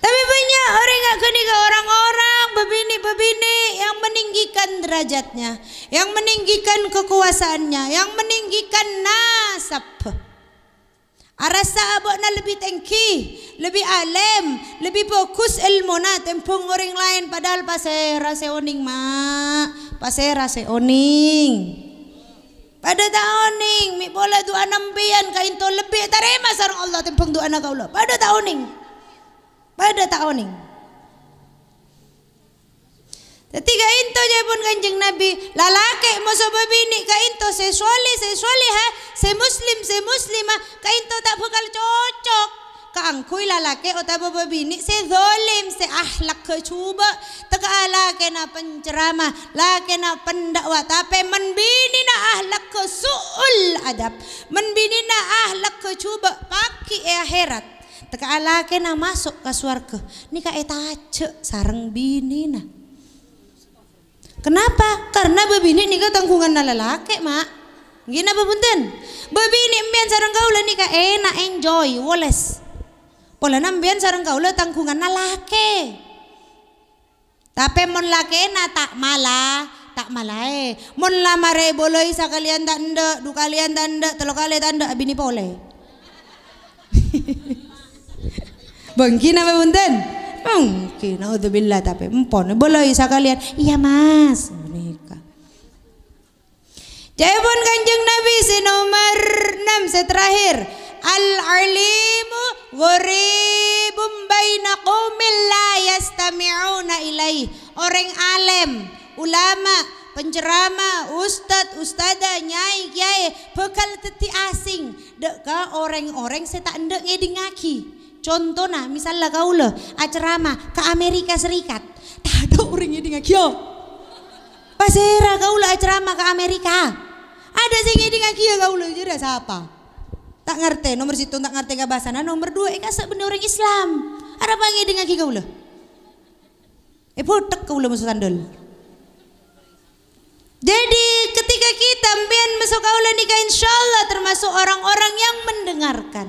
Tapè bânnya' orèng nga' ghânèka, orang-orang, bâbinè'-bâbinè' yang meninggikan derajatnya, yang meninggikan kekuasaannya, yang meninggikan nasab. Arassa abâ'na lebbi tèngghi, lebbi alèm, lebbi bhâghus èlmona tèmbhâng orèng laèn, padahal pasèra sè onèng, Ma'? Pasèra sè onèng? Padâ ta' onèng, mè' pola du'ana empèyan ka'ènto lebbi ètarèma sareng Allah tèmbhâng du'ana kaulâ. Padâ ta' onèng. Padâ ta' onèng. Dhâddhi ka'ènto ca'èpon Kanjeng Nabi, lalakè' moso bâbinè' ka'ènto sè sholè, sè sholèha, sè muslim, sè muslimah, ka'ènto ta' bhâkal cocok kaangghuy lalakè' otabâ bâbinè' sè dholim, sè ahlak ghâjhubâ', tèka lakèna penceramah, lakèna pendakwah, tapè mon binèna ahlak ghâ-, su'ul adab, mon binèna ahlak ghâjhubâ', paghi' è akhèrat, tèka lakèna maso' ka sowarghâ, nèka ètajâ' sareng binèna. Kenapa? Karena bâbinè' nèka tangghunganna lalakè', Ma'. Ngghi napa bhunten? Bâbinè' empèyan sareng kaulâ nèka èna', enjoy, woles. Polana empèyan sareng kaulâ tangghunganna lakè'. Tapè mon lakèna ta' mala, ta' malaè. Mon la marè bâlâi sakalèyan ta' endâ', du kalèyan ta' endâ', tello kalè ta' endâ', abinè polè. Bânggi napa bhunten? Bânggi, naudzubillah, tapè empon bâlâi sakalèyan. "Iyâ, Mas." Nèka. Ca'èpon Kanjeng Nabi sè nomer ennem, sè terakhir, "Al-alimu gharibun baina qaumin la yastami'una ilaih." Orèng alèm, ulama, penceramah, ustad, ustadzah, nyai, kiyaè bhâkal dhâddhi asing dâ' ka orèng-orèng sè ta' endâ' ngèdingngaghi. Contona, misalla kaulâ acerama ka Amerika Serikat, tadâ' orèng ngèdingngaghi, yo. Pasèra kaulâ acerama ka Amerika? Adâ' sè ngèdingngaghi, ya, kaulâ, jârèya sapa? Ta' ngartè, nomer sèttong ta' ngartè ka bhâsana, nomer dua èkassa' bânnè orèng Islam. Arapa ngèdingngaghi kaulâ? Èbhuthek kaulâ maso' sandal. Jadi, ketika kita, empèyan maso' kaulâ nèka, insyaallah termasuk orang-orang yang mendengarkan,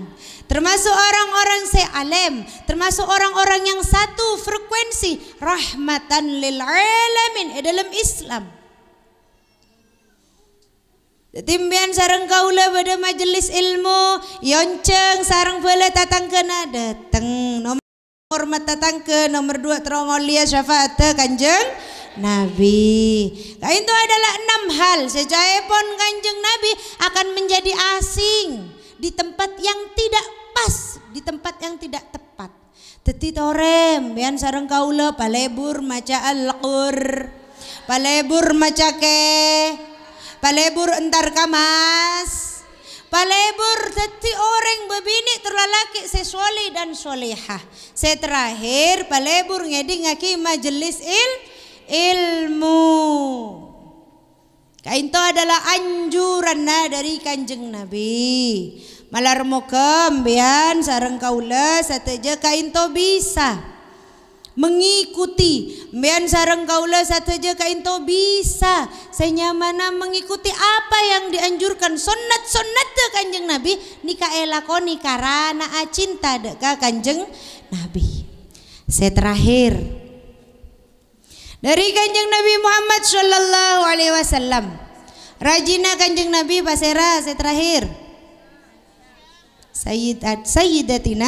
termasuk orang-orang sè alèm, termasuk orang-orang yang satu frekuensi, rahmatan lil alamin, è dâlem Islam. Dhâddhi, sampèyan sareng kaulâ bâdâ majelis ilmu, èonjhâng sareng bhâlâ tatangghâna, dâteng. Nomer empat tatangghâ, nomer dua terro molèya syafa'atta Kanjeng Nabi. Ka'dinto adalah enam hal sè ca'èpon Kanjeng Nabi akan menjadi asing di tempat yang tidak pas, di tempat yang tidak tepat. Dhâddhi torè, sampèyan sareng kaulâ palebur maca Al-Qur, palebur maca ke, palebur entar ka mas, palebur dhâddhi orèng bâbinè' tor lalakè' sè sholèh dan sholèhah. Sè terakhir, palebur ngèdingngaghi majelis il-, ilmu. Ka'dinto adalah anjuranna dhâri Kanjeng Nabi. Malar moghâ sampèyan sareng kaulâ sadhâjâ ka'dinto bisa mengikuti, sampèyan sareng kaulâ sadhâjâ ka'dinto bisa sanyamana mengikuti apa yang dianjurkan, sonnat-sonnadda Kanjeng Nabi nèka èlakonè karana acinta dhâ' ka Kanjeng Nabi. Sè terakhir, dhâri Kanjeng Nabi Muhammad sallallahu alaihi wasallam. Rajina Kanjeng Nabi pasèra sè terakhir? Sayyidat-, Sayyidatina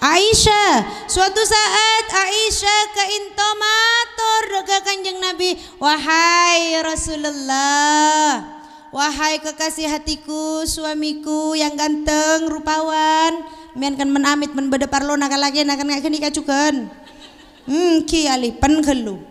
Aisyah. Suatu saat Aisyah ka'dinto mator dhâ' ka Kanjeng Nabi, "Wahai Rasulullah, wahai kekasih hatiku, suamiku yang ganteng, rupawan." Sampèyan kan mon amit, mon bâdâ parlona ka lakèna kan nga' ghânèka jhughân. Hmm, ghi alipen ghâllu.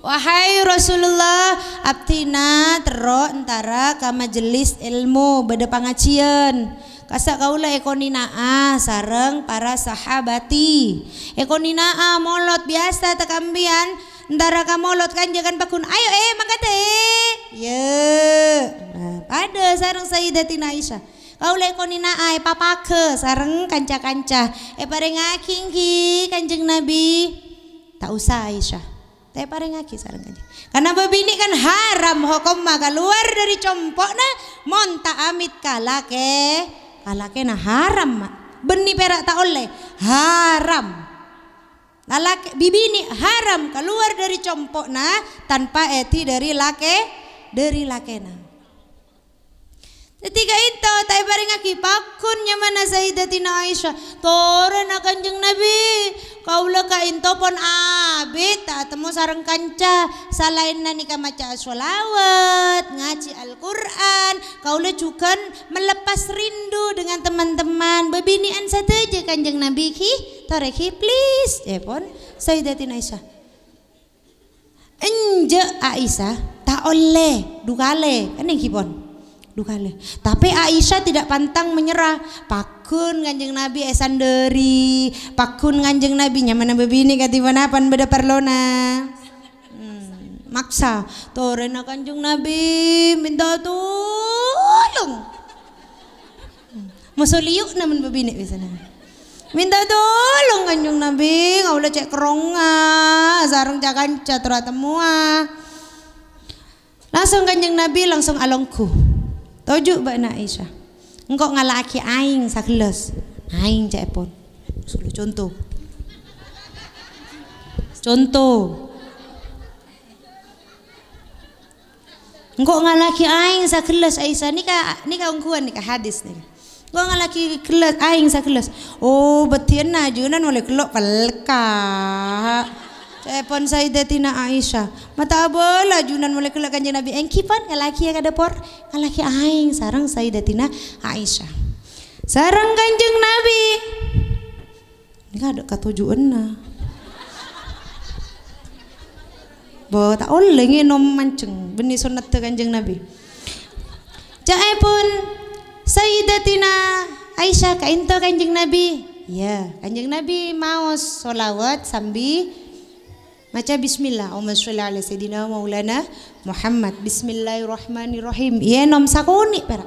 "Wahai Rasulullah, abdhina terro entara ka majelis ilmu, bâdâ pangajiyân. Kassa' kaulâ èkonèna'a sareng para sahabati. Èkonèna'a molod biyasa ta' ka sampèyan, entara ka molod kanjâ kan pagghun. Ayo, eh, mangkada, eh." Yâ. Nah, padâ sareng Sayyidatina Aisyah. Kaulâ èkonèna'a èpapaghâ sareng kanca-kanca. Èparèngngaghi èngghi Kanjeng Nabi? Ta' osa, Aisyah. Ta' èparèngngaghi sareng Kanjeng. Karena bâbinè' kan haram hokomma kalowar dhâri compo'na mon ta' amit ka lakè-, ka lakèna, haram, ma'. Bânnè pèra' ta' ollè. Haram. Lalakè-, bâbinè' haram kalowar dhâri compo'na tanpa èdhi dhâri lakè-, dhâri lakèna. Dhâddhi ka'dinto ta' èparèngngaghi pagghun nyamana Sayyidatina Aisyah, torèna Kanjeng Nabi. Kaulâ ka'dinto pon abit ta' atemmo sareng kanca. Salaènna nèka maca sholawat, ngajhi Al-Qur'an, kaulâ jhughân melepas rindu dengan teman-teman. Bâbinè'an sadhâjâ Kanjeng Nabi ghi, torè ghi, please, ca'èpon Sayyidatina Aisyah. Enjâ', Aisyah, ta' ollè, du kalè, kan èngghi pon? Du kalè. Tapè Aisyah tidak pantang menyerah. Pagghun Kanjeng Nabi èsandhâri, pagghun Kanjeng Nabi nyamana bâbinè' kadhi ponapa bâdâ parlona. Hmm, maksa. Torèna Kanjeng Nabi mènta tolong. Mosoliyu'na mon bâbinè' biasana. Mènta tolong Kanjeng Nabi, kaulâ cè' kerrongnga, sareng ca-kanca terro atemmowa. Langsung Kanjeng Nabi langsung alongghu. Toju' bâ'na Aisyah. Engko' ngala'aghi aèng sagellas. Aèng ca'èpon. Sulu conto. Conto. Engko' ngala'aghi aèng sagellas, Aisyah. Nèka, nèka ongghuwân nèka, hadis nèka. Engko' ngala'aghi gellas, aèng sagellas. Oh, bâddhiyânna ajunan molaè ghello' pellekka'. Ca'èpon Sayyidatina Aisyah. Mata abâla ajunan molaè ghello' Kanjeng Nabi. Èngghi pon ngala'aghi ka dâpor. Ngala'aghi aèng sareng Sayyidatina Aisyah. Sareng Kanjeng Nabi. Nèka adâ' katoju'ânna. Bo, ta' ollè ngènom manjheng, bânnè sonnadda Kanjeng Nabi. Ca'èpon Sayyidatina Aisyah, ka'dinto Kanjeng Nabi. Iyâ, Kanjeng Nabi maos sholawat sambi maca bismillah. Allahumma sholli ala sayyidina maulana Muhammad. Bismillahirrahmanirrahim. Ènom sakonè' pèra'.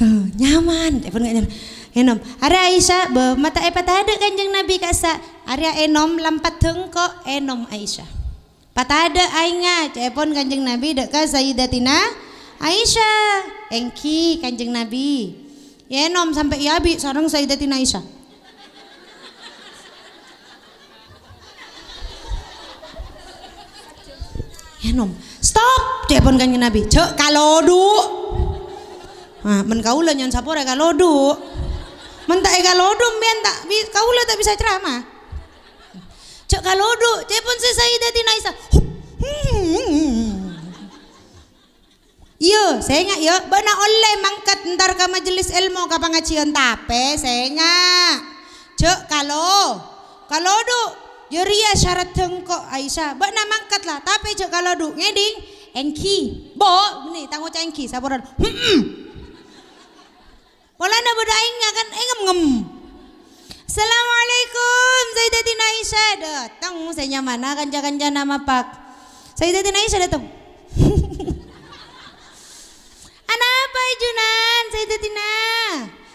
Oh, nyaman, ca'èpon nga' nyaman. Ènom. Arèya Aisyah, bâ, mata èpatadâ' Kanjeng Nabi ka'issa'. Arèya ènom, lampadhâ engko' ènom Aisyah. Patadâ' aèngnga, ca'èpon Kanjeng Nabi dâ' ka Sayyidatina Aisyah. Èngghi Kanjeng Nabi. Ènom sampè' èabi' sareng Sayyidatina Aisyah. Ènom. "Stop!" ca'èpon Kanjeng Nabi. "Jhâ' kalodhu'." Nah, men kaulâ nyo'on sapora èkalodhu'. Men ta' èkalodhu', sampèyan ta' bi-, kaulâ ta' bisa ceramah. "Jhâ' kalodhu'," ca'èpon sè Sayyidatina Aisyah. "Iyâ, sènga' yâ, bâ'na ollè mangkat entar ka majelis èlmo ka pangajiyân, tapè sènga'. Jhâ' kalo-, kalodhu', jârèya syarat sèngko', Aisyah. Bâ'na mangkat la, tapè jhâ' kalodhu', ngèdhing? Èngghi." "Bo'," bânnè, ta' ngoca' èngghi, saporana. "He'em." Polana bâdâ aèngnga kan èngem-ngem. "Assalamualaikum, Sayyidatina Aisyah." Dâteng sè nyamana kanca-kancana mapak. Sayyidatina Aisyah dâteng. "Anapa ajunan, Sayyidatina?"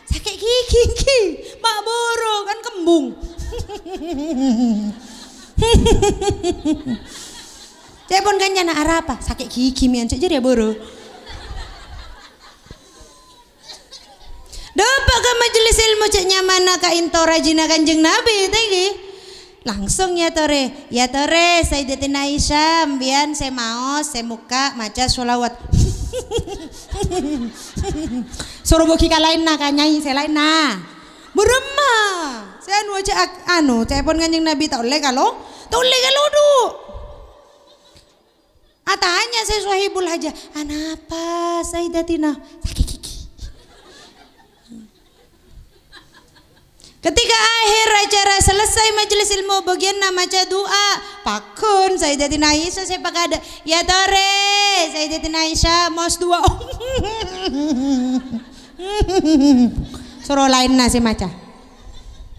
"Sakè' ghighi, èngghi. Ma' buru, kan kembung." Ca'èpon kancana, "Arapa?" "Sakè' ghighi, mèyan, jhâ' jârèya buru." Dâpa' ka majelis èlmo, cè' nyamana ka'ènto rajina Kanjeng Nabi, ta' èngghi? Langsung èyatorè, èyatorè Sayyidatina Aisyah, sampèyan sè maos, sè mokka' maca sholawat. Soro bâgi ka laènna, ka nyai sè laènna. Bârâmma? Sè anu jhâ' ak-, anu, ca'èpon Kanjeng Nabi ta' ollè kalo-, ta' ollè kalodhu'. Atanya sè sohibul hajah, "Anapa, Sayyidatina?" "Sakè' ghighi." Ketika akhir acara, selesai majelis ilmu, bâgiyânna maca du'a, pagghun Sayyidatina Aisyah sè pakadâ', "Èyatorè, Sayyidatina Aisyah, maos du'a." Soro laènna sè maca.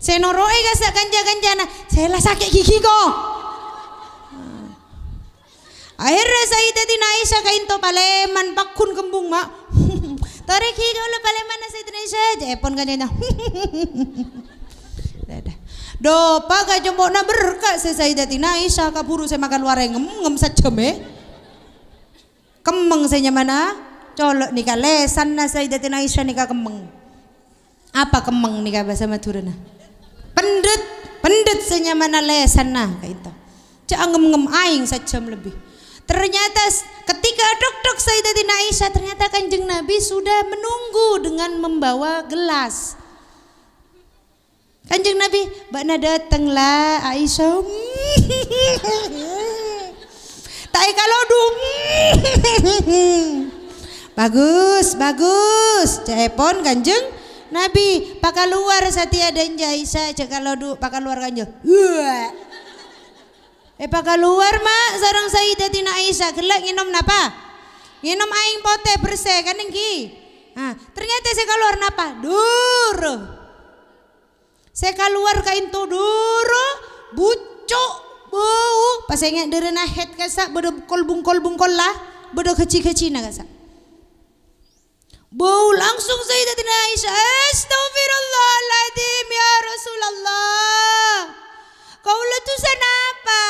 Sè noro'è kassa' kanca-kancana, "Sè la sakè' ghighi, ko'." Akhirnya Sayyidatina Aisyah ka'ènto palèman, pagghun kembung, ma'. "Torè ghi kaulâ palèmana Sayyidatina Aisyah," ca'èpon kancana. Dâ-, dâ. Dâpa' ka compo'na berka' sè Sayyidatina Aisyah, kabhuru sè makalowar ngem-ngem sajjhâm, è. Kemmeng sè nyamana, colo' nèka lèsanna Sayyidatina Aisyah nèka kemmeng. Apa kemmeng nèka bhâsa Madhurâna? Pendhet, pendhet sè nyamana lèsanna ka'ènto. Jhâ' ngem-ngem aèng sajjhâm lebbi. Ternyata s-, ketika tok-tok Sayyidatina Aisyah, ternyata Kanjeng Nabi sudah menunggu dengan membawa gelas. Kanjeng Nabi, "Bâ'na dâteng, la, Aisyah." Ta' èkalodhu'. "Bagus, bagus," ca'èpon Kanjeng Nabi. Pakalowar satèya dâ' Aisyah, jhâ' kalodhu', pakalowar kanjeng. Wah. Èpakalowar, ma', sareng Sayyidatina Aisyah, ghellâ' ngènom napa? Ngènom aèng potè bersè, kan èngghi? Nah, ternyata sè kalowar napa? Duru. Sè kalowar ka'ènto duru, bucco', bâu, pas èngghâ' dârâna haid kassa', bâdâ kol-bungkol-bungkolla, bâdâ ghâji-ghâjina kassa'. Bâu langsung Sayyidatina Aisyah, "Astaghfirullahaladzim, ya Rasulullah. Kaulâ dhusa napa?"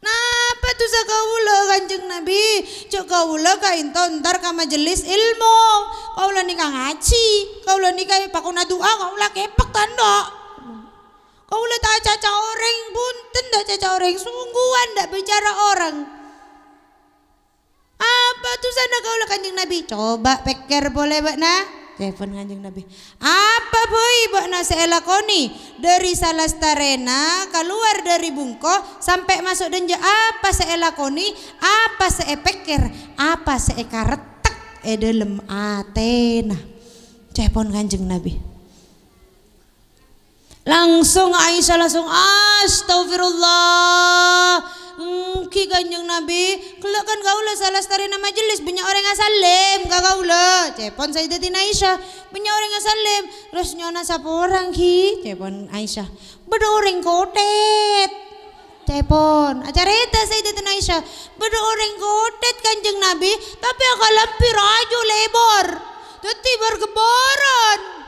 "Napa dhusa kaulâ, Kanjeng Nabi? Jhâ' kaulâ ka'ènto entar ka majelis ilmu. Kaulâ nèka ngajhi, kaulâ nèka èpakona du'a, kaulâ kepek tandhâ'. Kaulâ ta' acaca orèng, bhunten ta' acaca orèng, sungguhan ta' bicara orang. Apa dhusana kaulâ, Kanjeng Nabi?" "Coba pèkkèr polè bâ'na," ca'èpon Kanjeng Nabi. "Apa bhâi bâ'na sè èlakonè dâri salastarèna kalowar dâri bungko sampè' maso' dâ' enjâ'? Apa sè èlakonè? Apa sè èpèkkèr? Apa sè èkarettek è dâlem atèna?" Ca'èpon Kanjeng Nabi. Langsung Aisyah langsung, "Astaghfirullah. Èngghi, Kanjeng Nabi, ghellâ' kan kaulâ salastarèna majelis, bânnya' orèng asallem ka kaulâ." Ca'èpon Sayyidatina Aisyah, "Bânnya' orèng asallem. Terros nyo'ona saporana, ghi?" Ca'èpon Aisyah, "Bâdâ orèng kothèt." Ca'èpon, acarèta Sayyidatina Aisyah, "Bâdâ orèng kothèt, Kanjeng Nabi, tapè akalambhi rajâ lèbâr. Dhâddhi bâr-ghâbârân.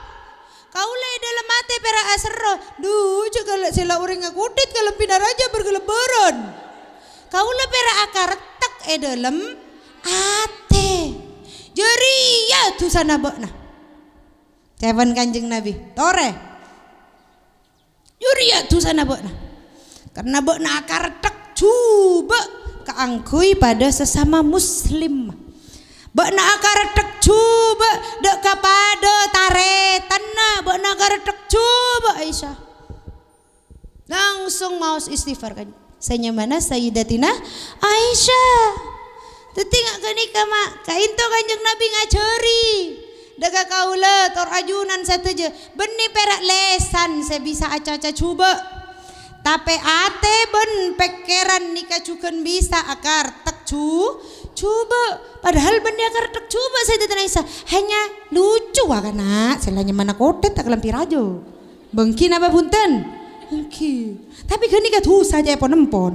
Kaulâ è dâlem atè pèra' aserro, 'Dhu, jhâ' ghellâ' sè la orèngnga kothèt kalambhina rajâ bâr-ghâlambhârân.' Kaulâ pèra' akarettek è dâlem atè. Jârèya dhusana bâ'na." Ca'èpon Kanjeng Nabi, "Torè. Jârèya dhusana bâ'na. Karna bâ'na akarettek jhubâ', Kaangghuy padâ sesama muslim. Bâ'na akaretthek jhubâ' dâ' ka padâ tarètanna, bâ'na akaretthek jhubâ', Aisyah. Langsung maos istighfar, kan. Sè nyamana Sayyidatina Aisyah. Dhâddhi nga' ghânèka, ma', kaènto Kanjeng Nabi ngajhâri dâ' ka kaulâ tor ajunan sadhâjâ, bânnè pèra' lèsan sè bisa acaca jhubâ'. Tapè atè bân pèkkèran nèka jhughân bisa akaretthek jhu-, jhubâ'. Padahal bânnè akaretthek jhubâ' Sayyidatina Aisyah. Hanya lucu, wa, kana', sè la nyamana kothèt ta' kalambhi rajâ. Bânggi napa bhunten? Bânggi. Tapè ghânèka dhusa ca'èpon empon.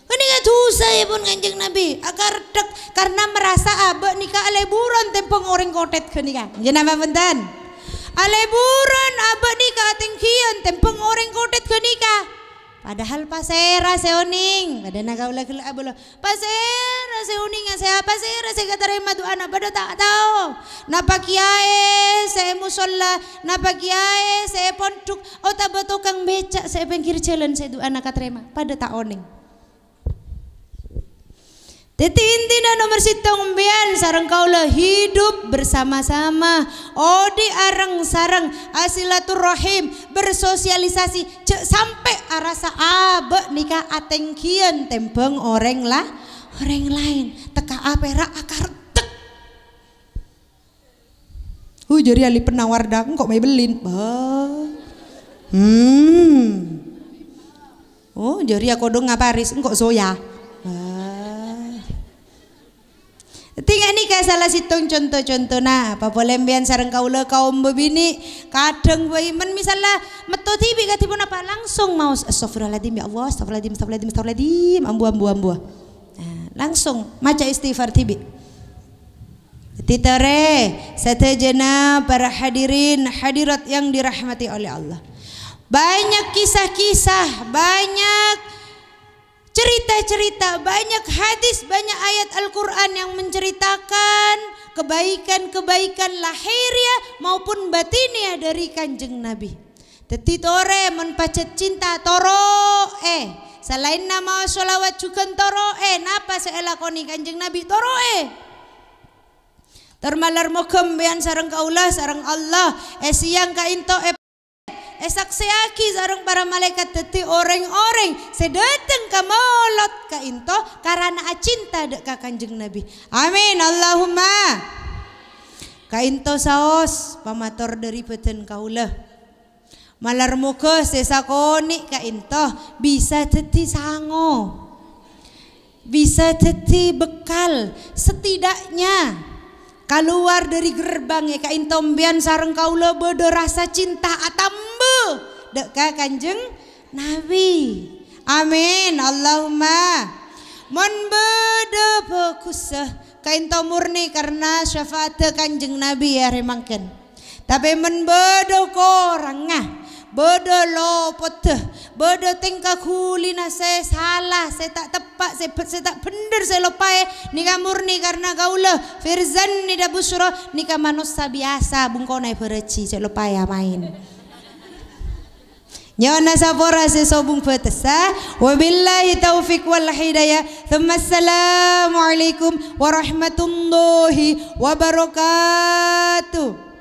Ghânèka dhusa, ya pon, Kanjeng Nabi. Akaretthek karena merasa abâ' nèka alèburan tèmbhâng orèng kothèt ghânèka. Ngghi napa bhunten? Alèburan abâ' nèka atèngghiyân tèmbhâng orèng kothèt ghânèka. Padahal pasèra sè onèng? Padâna kaulâ ghellâ' abâlâ. Pasèra sè onènga sè, pasèra sè èkatarèma du'âna? Padâ ta' tao. Napa kiyaè sè è mosolla, napa kiyaè sè è pondhuk, otabâ tokang bèca' sè è pèngghir jhâlân sè du'âna katarèma? Padâ ta' onèng. Dhâddhi intina nomer sèttong, empèyan sareng kaulâ hidup bersama-sama, odi' areng-sareng, asilaturrahim, bersosialisasi, jhâ' sampè' arassa abâ' nèka atèngghiyân tèmbhâng orèng la-, orèng laèn. Tekka'a pèra' akaretthek. Huh, jârèya lipenna Wardah, engko' Maybelline. Bâh. Hmm. Oh, jârèya kodhungnga Paris, engko' Zoya. Bâh. Dhâddhi nga' nèka sala sèttong conto-contona, apa polè empèyan sareng kaulâ kaum bâbinè', kadhâng bhâi mèn misalla metto dhibi' kadhi ponapa, langsung maos, "Astagfirullahaladzim, ya Allah, astagfirullahaladzim, astagfirullahaladzim, astagfirullahaladzim," ambu, ambu, ambu. Nah, langsung maca istighfar dhibi'. Dhâddhi torè, sadhâjâna para hadirin hadirat yang dirahmati oleh Allah. Banyak kisah-kisah, banyak cerita-cerita, banyak hadis, banyak ayat Al-Quran yang menceritakan kebaikan-kebaikan lahiriah maupun batiniah dari Kanjeng Nabi. Dhâddhi torè, mon pajhât cinta, toro'è. Salaènna maos sholawat jhughân toro'è. Napa sè èlakonè Kanjeng Nabi? Toro'è. Tor malar moghâ empèyan sareng kaulâ, sareng Allah, è sèyang ka'ènto è-, èsaksèyaghi sareng para malaèkat dhâddhi orèng-orèng sè dâteng ka molot ka'ènto karana acinta dâ' ka Kanjeng Nabi. Amin, Allahumma. Ka'ènto saos pamator dhâri bhâdhân kaulâ. Malar moghâ sè sakonè' ka'ènto bisa dhâddhi sango. Bisa dhâddhi bekal, setidaknya kalowar dhâri gerbang è ka'ènto empèyan sareng kaulâ bâdâ rassa cinta atamba dâ' ka Kanjeng Nabi. Amin, Allahumma. Mon bâdâ bhâghussa, ka'ènto murni karna syafa'adda Kanjeng Nabi è arè mangkèn. Tapè mon bâdâ korangnga, bâdâ lopodda, bâdâ tèngka ghulina sè sala, sè ta' teppa', sè bhâ-, sè ta' bhendher, sè loppaè, nèka murni karna kaulâ. Firzan nida Busro nèka manossa biyasa, bungkona èbhârâjhi, sè loppaè amaèn. Nyo'ona sapora sè sobung bâtessa. Wabillahi taufiq wal hidayah. Tsumma assalamualaikum warahmatullahi wabarakatuh.